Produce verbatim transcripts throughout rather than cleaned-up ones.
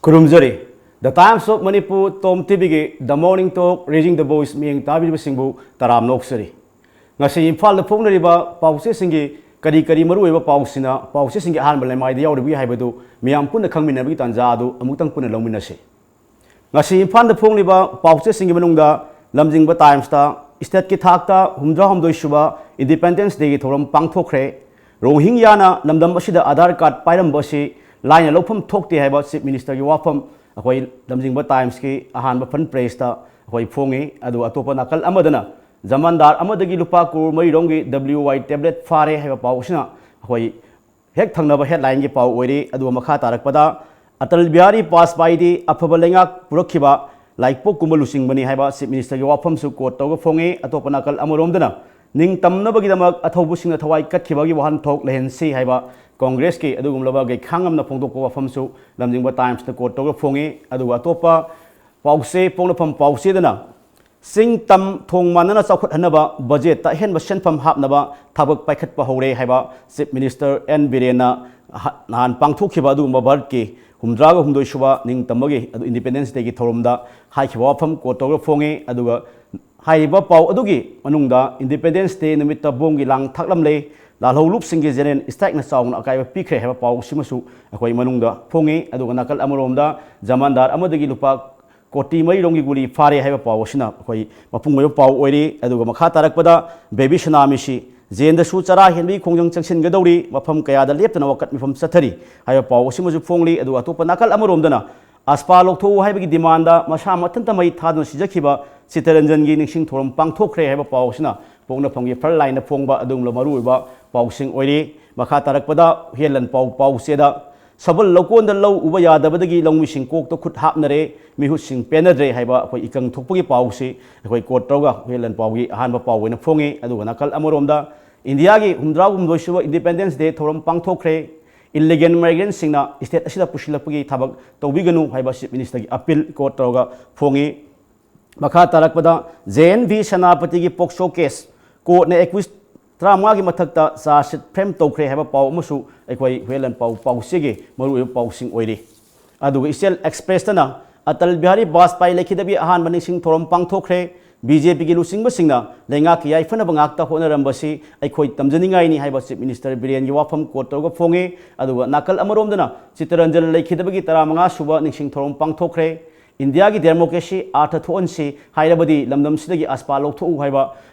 ꯈꯨꯔꯨꯝꯖꯔꯤ꯫ The Times of Manipur, Tom ꯇꯤꯚꯤꯒꯤ The Morning Talk, Raising the Voice ꯃꯤꯠꯌꯦꯡ ꯇꯥꯕꯤꯔꯤꯕꯁꯤꯡꯕꯨ ꯇꯔꯥꯝꯅ ꯑꯣꯛꯆꯔꯤ꯫ ꯉꯁꯤ ꯏꯝꯐꯥꯜꯗ ꯐꯣꯡꯅꯔꯤꯕ ꯄꯥꯎꯆꯦꯁꯤꯡꯒꯤ ꯀꯔꯤ ꯀꯔꯤ ꯃꯔꯨꯑꯣꯏꯕ ꯄꯥꯎꯁꯤꯅ ꯄꯥꯎꯆꯦꯁꯤꯡꯒꯤ ꯑꯍꯥꯟꯕ ꯂꯩꯃꯥꯏꯗ ꯌꯥꯎꯔꯤꯕꯒꯦ ꯍꯥꯏꯕꯗꯨ ꯃꯤꯌꯥꯝ ꯄꯨꯟꯅ ꯈꯪꯃꯤꯟꯅꯕꯒꯤ ꯇꯥꯟꯖꯥ ꯑꯗꯨ ꯑꯃꯨꯛꯇꯪ ꯄꯨꯟꯅ ꯂꯧꯃꯤꯟꯅꯁꯤ꯫ ꯉꯁꯤ ꯏꯝꯐꯥꯜꯗ ꯐꯣꯡꯂꯤꯕ ꯄꯥꯎꯆꯦꯁꯤꯡꯒꯤ ꯃꯅꯨꯡꯗ ꯂꯝꯖꯤꯡꯕ ꯇꯥꯏꯝꯁꯇ ꯏꯁꯇꯦꯠꯀꯤ ꯊꯥꯛꯇ ꯍꯨꯝꯗ꯭ꯔꯥꯍꯨꯝꯗꯣꯏ ꯁꯨꯕ ꯏꯟꯗꯤꯄꯦꯟꯗꯦꯟꯁ ꯗꯦꯒꯤ ꯊꯧꯔꯝ ꯄꯥꯡꯊꯣꯛꯈ꯭ꯔꯦ꯫ ꯔꯣꯍꯤꯡꯌꯥꯅ ꯂꯝꯗꯝ ꯑꯁꯤꯗ ꯑꯥꯙꯥꯔ ꯀꯥꯔꯗ ꯄꯥꯏꯔꯝꯕ ꯑꯁꯤ ꯂꯥꯏꯅ ꯂꯧꯐꯝ ꯊꯣꯛꯇꯦ ꯍꯥꯏꯕ ꯆꯤꯐ ꯃꯤꯅꯤꯁꯇꯔꯒꯤ ꯋꯥꯐꯝ ꯑꯩꯈꯣꯏ ꯂꯝꯖꯤꯡꯕ ꯇꯥꯏꯝꯁꯀꯤ ꯑꯍꯥꯟꯕ ꯐ꯭ꯔꯟ ꯄꯦꯖꯇ ꯑꯩꯈꯣꯏ ꯐꯣꯡꯉꯤ꯫ ꯑꯗꯨꯒ ꯑꯇꯣꯞꯄ ꯅꯥꯀꯜ ꯑꯃꯗꯅ ꯖꯃꯥꯟꯗꯥꯔ ꯑꯃꯗꯒꯤ ꯂꯨꯄꯥ ꯀ꯭ꯔꯣꯔ ꯃꯔꯤꯔꯣꯝꯒꯤ ꯗꯕ꯭ꯂꯤꯎ ꯋꯥꯏ ꯇꯦꯕ꯭ꯂꯦꯠ ꯐꯥꯔꯦ ꯍꯥꯏꯕ ꯄꯥꯎ ꯑꯁꯤꯅ ꯑꯩꯈꯣꯏ ꯍꯦꯛ ꯊꯪꯅꯕ ꯍꯦꯗꯂꯥꯏꯟꯒꯤ ꯄꯥꯎ ꯑꯣꯏꯔꯤ꯫ ꯑꯗꯨꯒ ꯃꯈꯥ ꯇꯥꯔꯛꯄꯗ ꯑꯇꯜ ꯕꯤꯍꯥꯔꯤ ꯕꯥꯖꯄꯥꯏꯗꯤ ꯑꯐꯕ ꯂꯩꯉꯥꯛ ꯄꯨꯔꯛꯈꯤꯕ ꯂꯥꯏꯄꯣꯛꯀꯨꯝꯕ ꯂꯨꯆꯤꯡꯕꯅꯤ ꯍꯥꯏꯕ ꯆꯤꯐ ꯃꯤꯅꯤꯁꯇꯔꯒꯤ ꯋꯥꯐꯝꯁꯨ ꯀꯣꯠ ꯇꯧꯔꯒ ꯐꯣꯡꯉꯤ꯫ ꯑꯇꯣꯞꯄ ꯅꯥꯀꯜ ꯑꯃꯔꯣꯝꯗꯅ ꯅꯤꯡꯇꯝꯅꯕꯒꯤꯗꯃꯛ ꯑꯊꯧꯕꯁꯤꯡꯅ ꯊꯋꯥꯏ ꯀꯠꯈꯤꯕꯒꯤ ꯋꯥꯍꯟꯊꯣꯛ ꯂꯩꯍꯟꯁꯤ ꯍꯥꯏꯕ ꯀꯣꯡꯒ꯭ꯔꯦꯁꯀꯤ ꯑꯗꯨꯒꯨꯝꯂꯕ ꯒꯩꯈꯥꯡ ꯑꯃꯅ ꯐꯣꯡꯗꯣꯛꯄ ꯋꯥꯐꯝꯁꯨ ꯂꯝꯖꯤꯡꯕ ꯇꯥꯏꯝꯁꯅ ꯀꯣꯠ ꯇꯧꯔꯒ ꯐꯣꯡꯉꯤ꯫ ꯑꯗꯨꯒ ꯑꯇꯣꯞꯄ ꯄꯥꯎꯆꯦ, ꯄꯣꯛꯅꯐꯝ ꯄꯥꯎꯆꯦꯗꯅ ꯆꯤꯡ ꯇꯝ ꯊꯣꯡ ꯃꯥꯟꯅꯅ ꯆꯥꯎꯈꯠꯍꯟꯅꯕ ꯕꯖꯦꯠꯇ ꯑꯍꯦꯟꯕ ꯁꯦꯟꯐꯝ ꯍꯥꯞꯅꯕ ꯊꯕꯛ ꯄꯥꯏꯈꯠꯄ ꯍꯧꯔꯦ ꯍꯥꯏꯕ ꯆꯤꯐ ꯃꯤꯅꯤꯁꯇꯔ ꯑꯦꯟ ꯕꯤꯔꯦꯟꯅ ꯍ-, ꯅꯍꯥꯟ ꯄꯥꯡꯊꯣꯛꯈꯤꯕ ꯑꯗꯨꯒꯨꯝꯕ ꯚꯥꯔꯠꯀꯤ ꯍꯨꯝꯗ꯭ꯔꯥꯒ ꯍꯨꯝꯗꯣꯏ ꯁꯨꯕ ꯅꯤꯡꯇꯝꯕꯒꯤ ꯑꯗꯨ ꯏꯟꯗꯤꯄꯦꯟꯗꯦꯟꯁ ꯗꯦꯒꯤ ꯊꯧꯔꯝꯗ ꯍꯥꯏꯈꯤꯕ ꯋꯥꯐꯝ ꯀꯣꯠ ꯇꯧꯔꯒ ꯐꯣꯡꯉꯤ꯫ ꯑꯗꯨꯒ ꯍꯥꯏꯔꯤꯕ ꯄꯥꯎ ꯑꯗꯨꯒꯤ ꯃꯅꯨꯡꯗ ꯏꯟꯗꯤꯄꯦꯟꯗꯦꯟꯁ ꯗꯦ ꯅꯨꯃꯤꯠꯇ ꯕꯣꯝꯒꯤ ꯂꯥꯡ ꯊꯥꯛꯂꯝꯂꯦ, ꯂꯥꯜꯍꯧꯂꯨꯞꯁꯤꯡꯒꯤ ꯖꯦꯅꯔꯦꯜ ꯏꯁꯇ꯭ꯔꯥꯏꯛꯅ ꯆꯥꯎꯅ ꯑꯀꯥꯏꯕ ꯄꯤꯈ꯭ꯔꯦ ꯍꯥꯏꯕ ꯄꯥꯎ ꯑꯁꯤꯃꯁꯨ ꯑꯩꯈꯣꯏ ꯃꯅꯨꯡꯗ ꯐꯣꯡꯉꯤ꯫ ꯑꯗꯨꯒ ꯅꯥꯀꯜ ꯑꯃꯔꯣꯝꯗ ꯖꯃꯥꯟꯗꯥꯔ ꯑꯃꯗꯒꯤ ꯂꯨꯄꯥ ꯀꯣꯇꯤ ꯃꯔꯤꯔꯣꯝꯒꯤ ꯒꯨꯂꯤ ꯐꯥꯔꯦ ꯍꯥꯏꯕ ꯄꯥꯎ ꯑꯁꯤꯅ ꯑꯩꯈꯣꯏ ꯃꯄꯨꯡ ꯑꯣꯏꯕ ꯄꯥꯎ ꯑꯣꯏꯔꯤ꯫ ꯑꯗꯨꯒ ꯃꯈꯥ ꯇꯥꯔꯛꯄꯗ ꯕꯦꯕꯤ ꯁꯅꯥꯃꯤꯁꯤ ꯖꯦꯟꯗꯁꯨ ꯆꯔꯥ ꯍꯦꯟꯕꯒꯤ ꯈꯣꯡꯖꯪ ꯆꯪꯁꯤꯟꯒꯗꯧꯔꯤ, ꯃꯐꯝ ꯀꯌꯥꯗ ꯂꯦꯞꯇꯅ ꯋꯥꯀꯠ ꯃꯤꯐꯝ ꯆꯠꯊꯔꯤ ꯍꯥꯏꯕ ꯄꯥꯎ ꯑꯁꯤꯃꯁꯨ ꯐꯣꯡꯂꯤ꯫ ꯑꯗꯨꯒ ꯑꯇꯣꯞꯄ ꯅꯥꯀꯜ ꯑꯃꯔꯣꯝꯗꯅ ꯑꯁꯄꯥ ꯂꯧꯊꯣꯛꯎ ꯍꯥꯏꯕꯒꯤ ꯗꯤꯃꯥꯟꯗ ꯃꯁꯥ ꯃꯊꯟꯇ ꯃꯩ ꯊꯥꯗꯨꯅ ꯁꯤꯖꯈꯤꯕ ꯆꯤꯇꯔꯟꯖꯟꯒꯤ ꯅꯤꯡꯁꯤꯡ ꯊꯧꯔꯝ ꯄꯥꯡꯊꯣꯛꯈ꯭ꯔꯦ ꯍꯥꯏꯕ ꯄꯥꯎ ꯑꯁꯤꯅ ꯄꯣꯛꯅꯐꯝꯒꯤ ꯐ꯭ꯔꯟ ꯂꯥꯏꯟꯗ ꯐꯣꯡꯕ ꯑꯗꯨꯒꯨꯝꯂꯕ ꯃꯔꯨꯑꯣꯏꯕ ꯄꯥꯎꯁꯤꯡ ꯑꯣꯏꯔꯤ꯫ ꯃꯈꯥ ꯇꯥꯔꯛꯄꯗ ꯍꯨꯌꯦꯟ ꯂꯥꯟꯄꯥꯎ ꯄꯥꯎꯆꯦꯗ ꯁꯕꯜ ꯂꯧꯀꯣꯟꯗ ꯂꯧ ꯎꯕ ꯌꯥꯗꯕꯗꯒꯤ ꯂꯧꯃꯤꯁꯤꯡ ꯀꯣꯛꯇ ꯈꯨꯠ ꯍꯥꯞꯅꯔꯦ, ꯃꯤꯍꯨꯠꯁꯤꯡ ꯄꯦꯟꯅꯗ꯭ꯔꯦ ꯍꯥꯏꯕ ꯑꯩꯈꯣꯏ ꯏꯀꯪ ꯊꯣꯛꯄꯒꯤ ꯄꯥꯎꯁꯤ ꯑꯩꯈꯣꯏ ꯀꯣꯠ ꯇꯧꯔꯒ ꯍꯨꯌꯦꯟ ꯂꯥꯟꯄꯥꯎꯒꯤ ꯑꯍꯥꯟꯕ ꯄꯥꯎ ꯑꯣꯏꯅ ꯐꯣꯡꯉꯤ꯫ ꯑꯗꯨꯒ ꯅꯥꯀꯜ ꯑꯃꯔꯣꯝꯗ ꯏꯟꯗꯤꯌꯥꯒꯤ ꯍꯨꯝꯗ꯭ꯔꯥꯍꯨꯝꯗꯣꯏ ꯁꯨꯕ ꯏꯟꯗꯤꯄꯦꯟꯗꯦꯟꯁ ꯗꯦ ꯊꯧꯔꯝ ꯄꯥꯡꯊꯣꯛꯈ꯭ꯔꯦ꯫ ꯏꯜꯂꯤꯒꯦꯜ ꯃꯥꯏꯒ꯭ꯔꯦꯟꯁꯤꯡꯅ ꯏꯁꯇꯦꯠ ꯑꯁꯤꯗ ꯄꯨꯁꯤꯜꯂꯛꯄꯒꯤ ꯊꯕꯛ ꯇꯧꯕꯤꯒꯅꯨ ꯍꯥꯏꯕ ꯆꯤꯐ ꯃꯤꯅꯤꯁꯇꯔꯒꯤ ꯑꯄꯤꯜ ꯀꯣꯠ ꯇꯧꯔꯒ ꯐꯣꯡꯉꯤ꯫ ꯃꯈꯥ ꯇꯥꯔꯛꯄꯗ ꯖꯦ ꯑꯦꯟ ꯚꯤ ꯁꯦꯅꯥꯄꯇꯤꯒꯤ ꯄꯣꯛꯁꯣ ꯀꯦꯁ ꯀꯣꯔꯠꯅ ꯑꯦꯀ꯭ꯌꯨꯁ ꯇꯔꯥꯃꯉꯥꯒꯤ ꯃꯊꯛꯇ ꯆꯥꯔꯖ ꯁꯤꯠ ꯐ꯭ꯔꯦꯝ ꯇꯧꯈ꯭ꯔꯦ ꯍꯥꯏꯕ ꯄꯥꯎ ꯑꯃꯁꯨ ꯑꯩꯈꯣꯏ ꯍꯨꯌꯦꯟ ꯂꯥꯟꯄꯥꯎ ꯄꯥꯎꯆꯦꯒꯤ ꯃꯔꯨꯑꯣꯏꯕ ꯄꯥꯎꯁꯤꯡ ꯑꯣꯏꯔꯤ꯫ ꯑꯗꯨꯒ ꯏꯆꯦꯜ ꯑꯦꯛꯁꯄ꯭ꯔꯦꯁꯇꯅ ꯑꯇꯜ ꯕꯤꯍꯥꯔꯤ ꯕꯥꯖꯄꯥꯏ ꯂꯩꯈꯤꯗꯕꯒꯤ ꯑꯍꯥꯟꯕ ꯅꯤꯡꯁꯤꯡ ꯊꯧꯔꯝ ꯄꯥꯡꯊꯣꯛꯈ꯭ꯔꯦ꯫ ꯕꯤ ꯖꯦ ꯄꯤꯒꯤ ꯂꯨꯆꯤꯡꯕꯁꯤꯡꯅ ꯂꯩꯉꯥꯛꯀꯤ ꯌꯥꯏꯐꯅꯕ ꯉꯥꯛꯇ ꯍꯣꯠꯅꯔꯝꯕꯁꯤ ꯑꯩꯈꯣꯏ ꯇꯝꯖꯅꯤꯡꯉꯥꯏꯅꯤ ꯍꯥꯏꯕ ꯆꯤꯐ ꯃꯤꯅꯤꯁꯇꯔ ꯕꯤꯔꯦꯟꯒꯤ ꯋꯥꯐꯝ ꯀꯣꯠ ꯇꯧꯔꯒ ꯐꯣꯡꯉꯤ꯫ ꯑꯗꯨꯒ ꯅꯥꯀꯜ ꯑꯃꯔꯣꯝꯗꯅ ꯆꯤꯠꯇꯔꯟꯖꯟ ꯂꯩꯈꯤꯗꯕꯒꯤ ꯇꯔꯥꯃꯉꯥ ꯁꯨꯕ ꯅꯤꯡꯁꯤꯡ ꯊꯧꯔꯝ ꯄꯥꯡꯊꯣꯛꯈ꯭ꯔꯦ꯫ ꯏꯟꯗꯤꯌꯥꯒꯤ ꯗꯦꯃꯣꯀ꯭ꯔꯦꯁꯤ ꯑꯥꯔꯊ ꯊꯣꯛꯍꯟꯁꯤ ꯍꯥꯏꯔꯕꯗꯤ ꯂꯝꯗꯝꯁꯤꯗꯒꯤ ꯑꯁꯄꯥ ꯂꯧꯊꯣꯛꯎ ꯍꯥꯏꯕ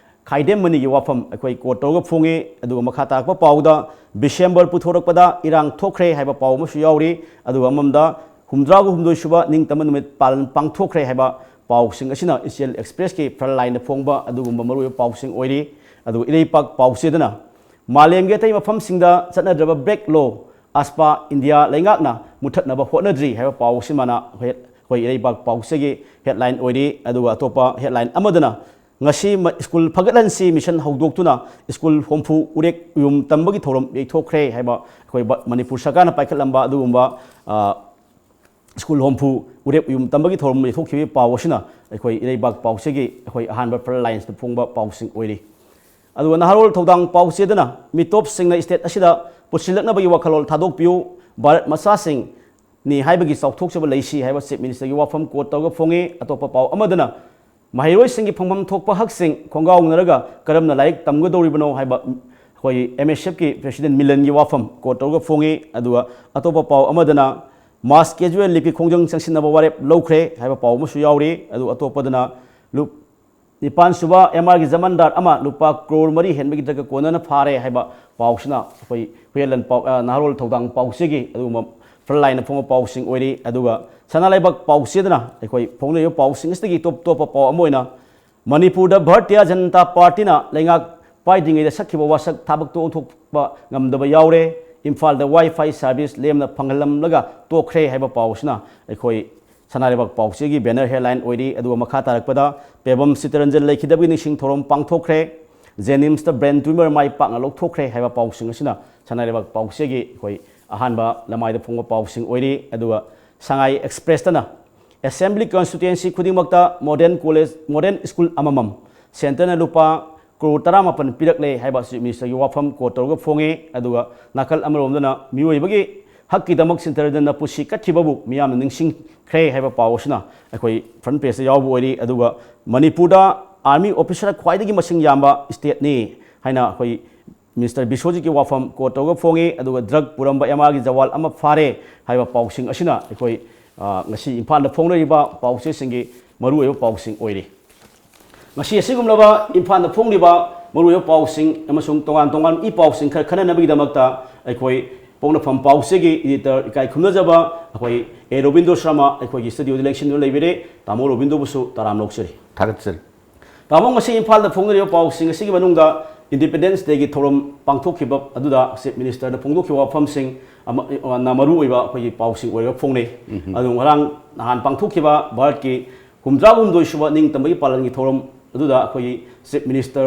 ꯈꯥꯏꯗꯦꯝ ꯃꯅꯤꯒꯤ ꯋꯥꯐꯝ ꯑꯩꯈꯣꯏ ꯀꯣꯠ ꯇꯧꯔꯒ ꯐꯣꯡꯉꯤ꯫ ꯑꯗꯨꯒ ꯃꯈꯥ ꯇꯥꯔꯛꯄ ꯄꯥꯎꯗ ꯗꯤꯁꯦꯝꯕꯔ ꯄꯨꯊꯣꯔꯛꯄꯗ ꯏꯔꯥꯡ ꯊꯣꯛꯈ꯭ꯔꯦ ꯍꯥꯏꯕ ꯄꯥꯎ ꯑꯃꯁꯨ ꯌꯥꯎꯔꯤ꯫ ꯑꯗꯨꯒ ꯑꯃꯃꯝꯗ ꯍꯨꯝꯗ꯭ꯔꯥꯒ ꯍꯨꯝꯗꯣꯏ ꯁꯨꯕ ꯅꯤꯡꯇꯝꯕ ꯅꯨꯃꯤꯠ ꯄꯥꯂꯟ ꯄꯥꯡꯊꯣꯛꯈ꯭ꯔꯦ ꯍꯥꯏꯕ ꯄꯥꯎꯁꯤꯡ ꯑꯁꯤꯅ ꯏꯆꯦꯜ ꯑꯦꯛꯁꯄ꯭ꯔꯦꯁꯀꯤ ꯐ꯭ꯔꯟ ꯂꯥꯏꯟꯗ ꯐꯣꯡꯕ ꯑꯗꯨꯒꯨꯝꯕ ꯃꯔꯨꯑꯣꯏꯕ ꯄꯥꯎꯁꯤꯡ ꯑꯣꯏꯔꯤ꯫ ꯑꯗꯨꯒ ꯏꯔꯩꯄꯥꯛ ꯄꯥꯎꯆꯦꯗꯅ ꯃꯥꯂꯦꯝꯒꯤ ꯑꯇꯩ ꯃꯐꯝꯁꯤꯡꯗ ꯆꯠꯅꯗ꯭ꯔꯕ ꯕ꯭ꯂꯦꯛ ꯂꯣ ꯑꯁꯄꯥ ꯏꯟꯗꯤꯌꯥ ꯂꯩꯉꯥꯛꯅ ꯃꯨꯊꯠꯅꯕ ꯍꯣꯠꯅꯗ꯭ꯔꯤ ꯍꯥꯏꯕ ꯄꯥꯎ ꯑꯁꯤꯃꯅ ꯑꯩꯈꯣꯏ, ꯑꯩꯈꯣꯏ ꯏꯔꯩꯄꯥꯛ ꯄꯥꯎꯆꯦꯒꯤ ꯍꯦꯗꯂꯥꯏꯟ ꯑꯣꯏꯔꯤ꯫ ꯑꯗꯨꯒ ꯑꯇꯣꯞꯄ ꯍꯦꯗꯂꯥꯏꯟ ꯑꯃꯗꯅ ꯉꯁꯤ ꯃ-, ꯁ꯭ꯀꯨꯜ ꯐꯒꯠꯍꯟꯁꯤ ꯃꯤꯁꯟ ꯍꯧꯗꯣꯛꯇꯨꯅ ꯁ꯭ꯀꯨꯜ ꯍꯨꯝꯐꯨ ꯎꯔꯦꯛ ꯎꯌꯨꯝ ꯇꯝꯕꯒꯤ ꯊꯧꯔꯝ ꯌꯩꯊꯣꯛꯈ꯭ꯔꯦ ꯍꯥꯏꯕ ꯑꯩꯈꯣꯏ ꯕ-, ꯃꯅꯤꯄꯨꯔ ꯁꯔꯀꯥꯔꯅ ꯄꯥꯏꯈꯠꯂꯝꯕ ꯑꯗꯨꯒꯨꯝꯕ, ꯑ, ꯁ꯭ꯀꯨꯜ ꯍꯨꯝꯐꯨ ꯎꯔꯦꯛ ꯎꯌꯨꯝ ꯇꯝꯕꯒꯤ ꯊꯧꯔꯝ ꯌꯩꯊꯣꯛꯈꯤꯕꯒꯤ ꯄꯥꯎ ꯑꯁꯤꯅ ꯑꯩꯈꯣꯏ ꯏꯔꯩꯕꯥꯛ ꯄꯥꯎꯆꯦꯒꯤ ꯑꯩꯈꯣꯏ ꯑꯍꯥꯟꯕ ꯐ꯭ꯔꯟ ꯂꯥꯏꯟꯁꯇ ꯐꯣꯡꯕ ꯄꯥꯎꯁꯤꯡ ꯑꯣꯏꯔꯤ꯫ ꯑꯗꯨꯒ ꯅꯍꯥꯔꯣꯜ ꯊꯧꯗꯥꯡ ꯄꯥꯎꯆꯦꯗꯅ ꯃꯤꯇꯣꯞꯁꯤꯡꯅ ꯁ꯭ꯇꯦꯠ ꯑꯁꯤꯗ ꯄꯨꯁꯤꯜꯂꯛꯅꯕꯒꯤ ꯋꯥꯈꯜꯂꯣꯟ ꯊꯥꯗꯣꯛꯄꯤꯌꯨ, ꯚꯥꯔꯠ ꯃꯆꯥꯁꯤꯡ ꯅꯤ ꯍꯥꯏꯕꯒꯤ ꯆꯥꯎꯊꯣꯛꯆꯕ ꯂꯩꯁꯤ ꯍꯥꯏꯕ ꯆꯤꯐ ꯃꯤꯅꯤꯁꯇꯔꯒꯤ ꯋꯥꯐꯝ ꯀꯣꯠ ꯇꯧꯔꯒ ꯐꯣꯡꯉꯤ꯫ ꯑꯇꯣꯞꯄ ꯄꯥꯎ ꯑꯃꯗꯅ ꯃꯍꯩꯔꯣꯏꯁꯤꯡꯒꯤ ꯐꯪꯐꯝ ꯊꯣꯛꯄ ꯍꯛꯁꯤꯡ ꯈꯣꯡꯒꯥꯎꯅꯔꯒ ꯀꯔꯝꯅ ꯂꯥꯏꯔꯤꯛ ꯇꯝꯒꯗꯧꯔꯤꯕꯅꯣ ꯍꯥꯏꯕ ꯑꯩꯈꯣꯏ ꯑꯦꯝ ꯑꯦꯁ ꯑꯦꯐꯀꯤ ꯄ꯭ꯔꯦꯁꯤꯗꯦꯟ ꯃꯤꯂꯟꯒꯤ ꯋꯥꯐꯝ ꯀꯣꯠ ꯇꯧꯔꯒ ꯐꯣꯡꯉꯤ꯫ ꯑꯗꯨꯒ ꯑꯇꯣꯞꯄ ꯄꯥꯎ ꯑꯃꯗꯅ ꯃꯥꯁ ꯀꯦꯖꯨꯋꯦꯜ ꯂꯤꯞꯀꯤ ꯈꯣꯡꯖꯪ ꯆꯪꯁꯤꯟꯅꯕ ꯋꯥꯔꯦꯞ ꯂꯧꯈ꯭ꯔꯦ ꯍꯥꯏꯕ ꯄꯥꯎ ꯑꯃꯁꯨ ꯌꯥꯎꯔꯤ꯫ ꯑꯗꯨ ꯑꯇꯣꯞꯄꯗꯅ ꯂꯨꯞ-, ꯅꯤꯄꯥꯟ ꯁꯨꯕ ꯑꯦꯝ ꯑꯥꯔꯒꯤ ꯖꯃꯟꯗꯥꯔ ꯑꯃ ꯂꯨꯄꯥ ꯀ꯭ꯔꯣꯔ ꯃꯔꯤ ꯍꯦꯟꯕꯒꯤ ꯗ꯭ꯔꯒ ꯀꯣꯟꯅꯅ ꯐꯥꯔꯦ ꯍꯥꯏꯕ ꯄꯥꯎꯁꯤꯅ ꯑꯩꯈꯣꯏ ꯍꯨꯌꯦꯟꯂꯟ ꯄꯥꯎ, ꯑ, ꯅꯍꯥꯔꯣꯜ ꯊꯧꯗꯥꯡ ꯄꯥꯎꯆꯦꯒꯤ ꯑꯗꯨꯒꯨꯝꯕ ꯐ꯭ꯔꯟ ꯂꯥꯏꯟꯗ ꯐꯣꯡꯕ ꯄꯥꯎꯁꯤꯡ ꯑꯣꯏꯔꯤ꯫ ꯑꯗꯨꯒ ꯁꯅꯥ ꯂꯩꯕꯥꯛ ꯄꯥꯎꯆꯦꯗꯅ ꯑꯩꯈꯣꯏ ꯐꯣꯡꯂꯤꯕ ꯄꯥꯎꯁꯤꯡ ꯑꯁꯤꯗꯒꯤ ꯇꯣꯞ ꯇꯣꯞꯄ ꯄꯥꯎ ꯑꯃ ꯑꯣꯏꯅ ꯃꯅꯤꯄꯨꯔꯗ ꯚꯥꯔꯇꯤꯌꯥ ꯖꯅꯇꯥ ꯄꯥꯔꯇꯤꯅ ꯂꯩꯉꯥꯛ ꯄꯥꯏꯗ꯭ꯔꯤꯉꯩꯗ ꯁꯛꯈꯤꯕ ꯋꯥꯁꯛ ꯊꯥꯕꯛꯇꯣ ꯑꯣꯟꯊꯣꯛꯄ ꯉꯝꯗꯕ ꯌꯥꯎꯔꯦ꯫ ꯏꯝꯐꯥꯜꯗ ꯋꯥꯏ ꯐꯥꯏ ꯁꯥꯔꯚꯤꯁ ꯂꯦꯝꯅ ꯐꯪꯍꯜꯂꯝꯂꯒ ꯇꯣꯛꯈ꯭ꯔꯦ ꯍꯥꯏꯕ ꯄꯥꯎꯁꯤꯅ ꯑꯩꯈꯣꯏ ꯁꯅꯥ ꯂꯩꯕꯥꯛ ꯄꯥꯎꯆꯦꯒꯤ ꯕꯦꯅꯔ ꯍꯦꯗꯂꯥꯏꯟ ꯑꯣꯏꯔꯤ꯫ ꯑꯗꯨꯒ ꯃꯈꯥ ꯇꯥꯔꯛꯄꯗ ꯄꯦꯕꯝ ꯆꯤꯠꯇꯔꯟꯖꯟ ꯂꯩꯈꯤꯗꯕꯒꯤ ꯅꯤꯡꯁꯤꯡ ꯊꯧꯔꯝ ꯄꯥꯡꯊꯣꯛꯈ꯭ꯔꯦ꯫ ꯖꯦꯅꯤꯝꯁꯇ ꯕ꯭ꯔꯦꯟ ꯇ꯭ꯌꯨꯃꯔ ꯃꯥꯏ ꯄꯥꯛꯅ ꯂꯧꯊꯣꯛꯈ꯭ꯔꯦ ꯍꯥꯏꯕ ꯄꯥꯎꯁꯤꯡ ꯑꯁꯤꯅ ꯁꯅꯥ ꯂꯩꯕꯥꯛ ꯄꯥꯎꯆꯦꯒꯤ ꯑꯩꯈꯣꯏ ꯑꯍꯥꯟꯕ ꯂꯃꯥꯏꯗ ꯐꯣꯡꯕ ꯄꯥꯎꯁꯤꯡ ꯑꯣꯏꯔꯤ꯫ ꯑꯗꯨꯒ ꯁꯉꯥꯏ ꯑꯦꯛꯁꯄ꯭ꯔꯦꯁꯇꯅ ꯑꯦꯁꯦꯝꯕ꯭ꯂꯤ ꯀꯟꯁꯇꯤꯇ꯭ꯋꯦꯟꯁꯤ ꯈꯨꯗꯤꯡꯃꯛꯇ ꯃꯣꯗꯔꯟ ꯀꯣꯂꯦꯖ, ꯃꯣꯗꯔꯟ ꯁ꯭ꯀꯨꯜ ꯑꯃꯃꯝ ꯁꯦꯟꯇꯔꯅ ꯂꯨꯄꯥ ꯀ꯭ꯔꯣꯔ ꯇꯔꯥꯃꯥꯄꯟ ꯄꯤꯔꯛꯂꯦ ꯍꯥꯏꯕ ꯆꯤꯐ ꯃꯤꯅꯤꯁꯇꯔꯒꯤ ꯋꯥꯐꯝ ꯀꯣꯠ ꯇꯧꯔꯒ ꯐꯣꯡꯉꯤ꯫ ꯑꯗꯨꯒ ꯅꯥꯀꯜ ꯑꯃꯔꯣꯝꯗꯅ ꯃꯤꯑꯣꯏꯕꯒꯤ ꯍꯛꯀꯤꯗꯃꯛ ꯁꯤꯟꯊꯔꯗꯨꯅ ꯄꯨꯟꯁꯤ ꯀꯠꯈꯤꯕꯕꯨ ꯃꯤꯌꯥꯝꯅ ꯅꯤꯡꯁꯤꯡꯈ꯭ꯔꯦ ꯍꯥꯏꯕ ꯄꯥꯎ ꯑꯁꯤꯅ ꯑꯩꯈꯣꯏ front pageꯇ ꯌꯥꯎꯕ ꯑꯣꯏꯔꯤ꯫ ꯑꯗꯨꯒ ꯃꯅꯤꯄꯨꯔꯗ army officer ꯈ꯭ꯋꯥꯏꯗꯒꯤ ꯃꯁꯤꯡ ꯌꯥꯝꯕ stateꯅꯤ ꯍꯥꯏꯅ ꯑꯩꯈꯣꯏ Minister ꯕꯤꯁ꯭ꯋꯖꯤꯠꯀꯤ ꯋꯥꯐꯝ quote ꯇꯧꯔꯒ ꯐꯣꯡꯉꯤ꯫ ꯑꯗꯨꯒ drug ꯄꯨꯔꯝꯕ ꯑꯦꯝ ꯑꯥꯔꯒꯤ ꯖꯋꯥꯟ ꯑꯃ ꯐꯥꯔꯦ ꯍꯥꯏꯕ ꯄꯥꯎꯁꯤꯡ ꯑꯁꯤꯅ ꯑꯩꯈꯣꯏ, ꯑ, ꯉꯁꯤ ꯏꯝꯐꯥꯜꯗ ꯐꯣꯡꯅꯔꯤꯕ ꯄꯥꯎꯆꯦꯁꯤꯡꯒꯤ ꯃꯔꯨꯑꯣꯏꯕ ꯄꯥꯎꯁꯤꯡ ꯑꯣꯏꯔꯤ꯫ ꯉꯁꯤ ꯑꯁꯤꯒꯨꯝꯂꯕ ꯏꯝꯐꯥꯜꯗ ꯐꯣꯡꯂꯤꯕ ꯃꯔꯨꯑꯣꯏꯕ ꯄꯥꯎꯁꯤꯡ ꯑꯃꯁꯨꯡ ꯇꯣꯉꯥꯟ ꯇꯣꯉꯥꯟꯕ ꯏ ꯄꯥꯎꯁꯤꯡ ꯈꯔ ꯈꯟꯅꯅꯕꯒꯤꯗꯃꯛꯇ ꯑꯩꯈꯣꯏ ꯄꯣꯛꯅꯐꯝ ꯄꯥꯎꯆꯦꯒꯤ editor ꯏꯀꯥꯏ ꯈꯨꯝꯅꯖꯕ ꯑꯩꯈꯣꯏ ꯑꯦ ꯔꯣꯕꯤꯟꯗ꯭ꯔꯣ ꯁꯔꯃ ꯑꯩꯈꯣꯏꯒꯤ studioꯗ ꯂꯦꯡꯁꯤꯟꯗꯨꯅ ꯂꯩꯕꯤꯔꯦ꯫ ꯇꯥꯃꯣ ꯔꯣꯕꯤꯟꯗ꯭ꯔꯣꯕꯨꯁꯨ ꯇꯔꯥꯝꯅ ꯑꯣꯛꯆꯔꯤ꯫ ꯊꯥꯒꯠꯆꯔꯤ꯫ ꯇꯥꯃꯣ, ꯉꯁꯤ ꯏꯝꯐꯥꯜꯗ ꯐꯣꯡꯅꯔꯤꯕ ꯄꯥꯎꯁꯤꯡ ꯑꯁꯤꯒꯤ ꯃꯅꯨꯡꯗ Independence Dayꯒꯤ ꯊꯧꯔꯝ ꯄꯥꯡꯊꯣꯛꯈꯤꯕ ꯑꯗꯨꯗ Chief Ministerꯅ ꯐꯣꯡꯗꯣꯛꯈꯤꯕ ꯋꯥꯐꯝꯁꯤꯡ ꯑꯃ, ꯅ ꯃꯔꯨ ꯑꯣꯏꯕ ꯑꯩꯈꯣꯏꯒꯤ ꯄꯥꯎꯁꯤꯡ ꯑꯣꯏꯔꯒ ꯐꯣꯡꯅꯩ꯫ ꯑꯗꯨ ꯉꯔꯥꯡ ꯅꯍꯥꯟ ꯄꯥꯡꯊꯣꯛꯈꯤꯕ ꯚꯥꯔꯠꯀꯤ ꯍꯨꯝꯗ꯭ꯔꯥꯍꯨꯝꯗꯣꯏ ꯁꯨꯕ ꯅꯤꯡꯇꯝꯕꯒꯤ ꯄꯥꯂꯟꯒꯤ ꯊꯧꯔꯝ ꯑꯗꯨꯗ ꯑꯩꯈꯣꯏꯒꯤ Chief Minister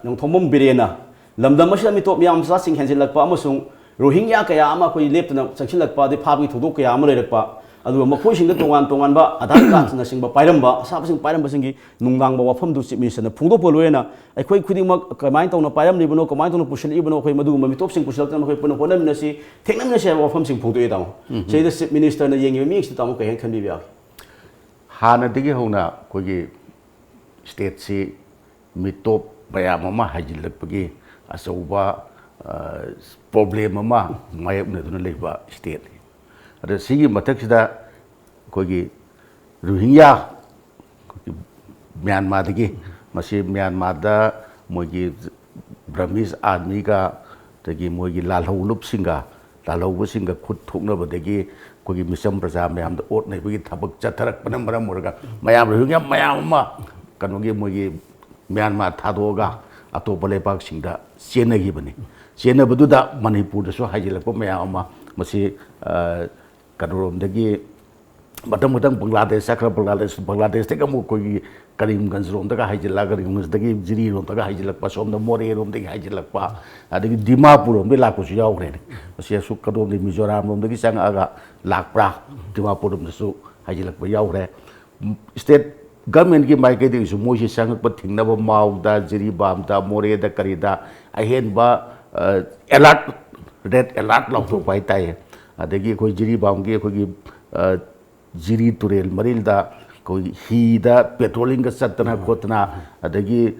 ꯅꯣꯡꯊꯣꯝꯕꯝ ꯕꯤꯔꯦꯟꯅ ꯂꯝꯗꯝ ꯑꯁꯤꯗ ꯃꯤꯇꯣꯞ ꯃꯤꯌꯥꯝ ꯃꯆꯥꯁꯤꯡ ꯍꯦꯟꯖꯤꯜꯂꯛꯄ ꯑꯃꯁꯨꯡ ꯔꯣꯍꯤꯡꯒ꯭ꯌꯥ ꯀꯌꯥ ꯑꯃ ꯑꯩꯈꯣꯏ ꯂꯦꯞꯇꯅ ꯆꯪꯁꯤꯜꯂꯛꯄ, ꯑꯗꯩ ꯐꯥꯕꯒꯤ ꯊꯧꯗꯣꯛ ꯀꯌꯥ ꯑꯃ ꯂꯩꯔꯛꯄ, ꯑꯗꯨꯒ ꯃꯈꯣꯏꯁꯤꯡꯗ ꯇꯣꯉꯥꯟ ꯇꯣꯉꯥꯟꯕ ꯑꯙꯥꯔ ꯀꯥꯔꯗꯅꯆꯤꯡꯕ ꯄꯥꯏꯔꯝꯕ, ꯑꯁꯥꯕꯁꯤꯡ ꯄꯥꯏꯔꯝꯕꯁꯤꯡꯒꯤ ꯅꯨꯡꯅꯥꯡꯕ ꯋꯥꯐꯝꯗꯨ Chief Ministerꯅ ꯐꯣꯡꯗꯣꯛꯄ ꯂꯣꯏꯅ ꯑꯩꯈꯣꯏ ꯈꯨꯗꯤꯡꯃꯛ ꯀꯃꯥꯏꯅ ꯇꯧꯅ ꯄꯥꯏꯔꯝꯂꯤꯕꯅꯣ, ꯀꯃꯥꯏꯅ ꯇꯧꯅ ꯄꯨꯁꯤꯜꯂꯛꯏꯕꯅꯣ, ꯑꯩꯈꯣꯏ ꯃꯗꯨꯒꯨꯝꯕ ꯃꯤꯇꯣꯞꯁꯤꯡ ꯄꯨꯁꯤꯜꯂꯛꯇꯅꯕ ꯑꯩꯈꯣꯏ ꯄꯨꯟꯅ ꯍꯣꯠꯅꯃꯤꯟꯅꯁꯤ, ꯊꯦꯡꯅꯃꯤꯟꯅꯁꯤ ꯍꯥꯏꯕ ꯋꯥꯐꯝꯁꯤꯡ ꯐꯣꯡꯗꯣꯛꯑꯦ, ꯇꯥꯃꯣ꯫ ꯁꯤꯗꯩꯗ Chief Ministerꯅ ꯌꯦꯡꯉꯤꯕ ꯃꯤꯠꯌꯦꯡꯁꯤꯗ, ꯇꯥꯃꯣ, ꯀꯩ ꯍꯥꯏꯅ ꯈꯟꯕꯤꯕ ꯌꯥꯎꯏ? ꯍꯥꯟꯅꯗꯒꯤ ꯍꯧꯅ ꯑꯩꯈꯣꯏꯒꯤ stateꯁꯤ ꯃꯤꯇꯣꯞ ꯃꯌꯥꯝ ꯑꯃ ꯍꯥꯏꯖꯤꯜꯂꯛꯄꯒꯤ ꯑꯆꯧꯕ, ꯑ, problem ꯑꯃ ꯃꯥꯌꯣꯛꯅꯗꯨꯅ ꯂꯩꯕ stateꯅꯤ꯫ ꯑꯗ ꯁꯤꯒꯤ ꯃꯊꯛꯁꯤꯗ ꯑꯩꯈꯣꯏꯒꯤ ꯔꯣꯍꯤꯡꯒ꯭ꯌꯥ, ꯑꯩꯈꯣꯏꯒꯤ ꯃ꯭ꯌꯥꯟꯃꯥꯔꯗꯒꯤ, ꯃꯁꯤ ꯃ꯭ꯌꯥꯟꯃꯥꯔꯗ ꯃꯣꯏꯒꯤ Burmese armyꯒ, ꯑꯗꯒꯤ ꯃꯣꯏꯒꯤ ꯂꯥꯜꯍꯧꯂꯨꯞꯁꯤꯡꯒ, ꯂꯥꯜꯍꯧꯕꯁꯤꯡꯒ ꯈꯨꯠ ꯊꯣꯛꯅꯕꯗꯒꯤ ꯑꯩꯈꯣꯏꯒꯤ ꯃꯤꯆꯝ ꯄ꯭ꯔꯖꯥ ꯃꯌꯥꯝꯗ ꯑꯣꯠ ꯅꯩꯕꯒꯤ ꯊꯕꯛ ꯆꯠꯊꯔꯛꯄꯅ ꯃꯔꯝ ꯑꯣꯏꯔꯒ ꯃꯌꯥꯝ, ꯔꯣꯍꯤꯡꯒ꯭ꯌꯥ ꯃꯌꯥꯝ ꯑꯃ ꯀꯩꯅꯣꯒꯤ ꯃꯣꯏꯒꯤ ꯃ꯭ꯌꯥꯟꯃꯥꯔ ꯊꯥꯗꯣꯛꯑꯒ ꯑꯇꯣꯞꯄ ꯂꯩꯕꯥꯛꯁꯤꯡꯗ ꯆꯦꯟꯅꯈꯤꯕꯅꯤ꯫ ꯆꯦꯟꯅꯕꯗꯨꯗ ꯃꯅꯤꯄꯨꯔꯗꯁꯨ ꯍꯥꯏꯖꯤꯜꯂꯛꯄ ꯃꯌꯥꯝ ꯑꯃ, ꯃꯁꯤ, ꯑ, ꯀꯩꯅꯣꯔꯣꯝꯗꯒꯤ ꯃꯊꯪ ꯃꯊꯪ ꯕꯪꯒ꯭ꯂꯥꯗꯦꯁ ꯆꯠꯈ꯭ꯔ, ꯕꯪꯒ꯭ꯂꯥꯗꯦꯁ, ꯕꯪꯒ꯭ꯂꯥꯗꯦꯁꯇꯒꯤ ꯑꯃꯨꯛ ꯑꯩꯈꯣꯏꯒꯤ ꯀꯔꯤꯝꯒꯟꯖꯔꯣꯝꯗꯒ ꯍꯥꯏꯖꯤꯜꯂꯛꯑꯒ, ꯀꯔꯤꯝꯒꯟꯖꯗꯒꯤ ꯖꯤꯔꯤꯔꯣꯝꯗꯒ ꯍꯥꯏꯖꯤꯜꯂꯛꯄ, ꯁꯣꯝꯗ ꯃꯣꯔꯦꯔꯣꯝꯗꯒꯤ ꯍꯥꯏꯖꯤꯜꯂꯛꯄ, ꯑꯗꯒꯤ ꯗꯤꯃꯥꯄꯨꯔꯔꯣꯝꯗꯒꯤ ꯂꯥꯛꯄꯁꯨ ꯌꯥꯎꯈ꯭ꯔꯦꯅꯦ꯫ ꯃꯁꯤ ꯑꯁꯨꯛ ꯀꯗꯣꯝꯗꯒꯤ ꯃꯤꯖꯣꯔꯥꯝꯔꯣꯝꯗꯒꯤ ꯆꯪꯉꯛꯑꯒ ꯂꯥꯛꯄ꯭ꯔꯥ, ꯗꯤꯃꯥꯄꯨꯔꯔꯣꯝꯗꯁꯨ ꯍꯥꯏꯖꯤꯜꯂꯛꯄ ꯌꯥꯎꯈ꯭ꯔꯦ꯫ State governmentꯀꯤ ꯃꯥꯏꯀꯩꯗꯒꯤꯁꯨ ꯃꯣꯏꯁꯤ ꯆꯪꯉꯛꯄ ꯊꯤꯡꯅꯕ ꯃꯥꯎꯗ, ꯖꯤꯔꯤꯕꯥꯝꯗ, ꯃꯣꯔꯦꯗ, ꯀꯔꯤꯗ ꯑꯍꯦꯟꯕ, ꯑ, alert, red alert ꯂꯥꯎꯊꯣꯛꯄ ꯍꯥꯏꯇꯥꯔꯦ꯫ ꯑꯗꯒꯤ ꯑꯩꯈꯣꯏ ꯖꯤꯔꯤꯕꯥꯝꯒꯤ ꯑꯩꯈꯣꯏꯒꯤ, ꯑ, ꯖꯤꯔꯤ ꯇꯨꯔꯦꯜ ꯃꯔꯤꯜꯗ ꯑꯩꯈꯣꯏꯒꯤ ꯍꯤꯗ ꯄꯦꯇ꯭ꯔꯣꯂꯤꯡꯒ ꯆꯠꯇꯅ ꯈꯣꯠꯇꯅ, ꯑꯗꯒꯤ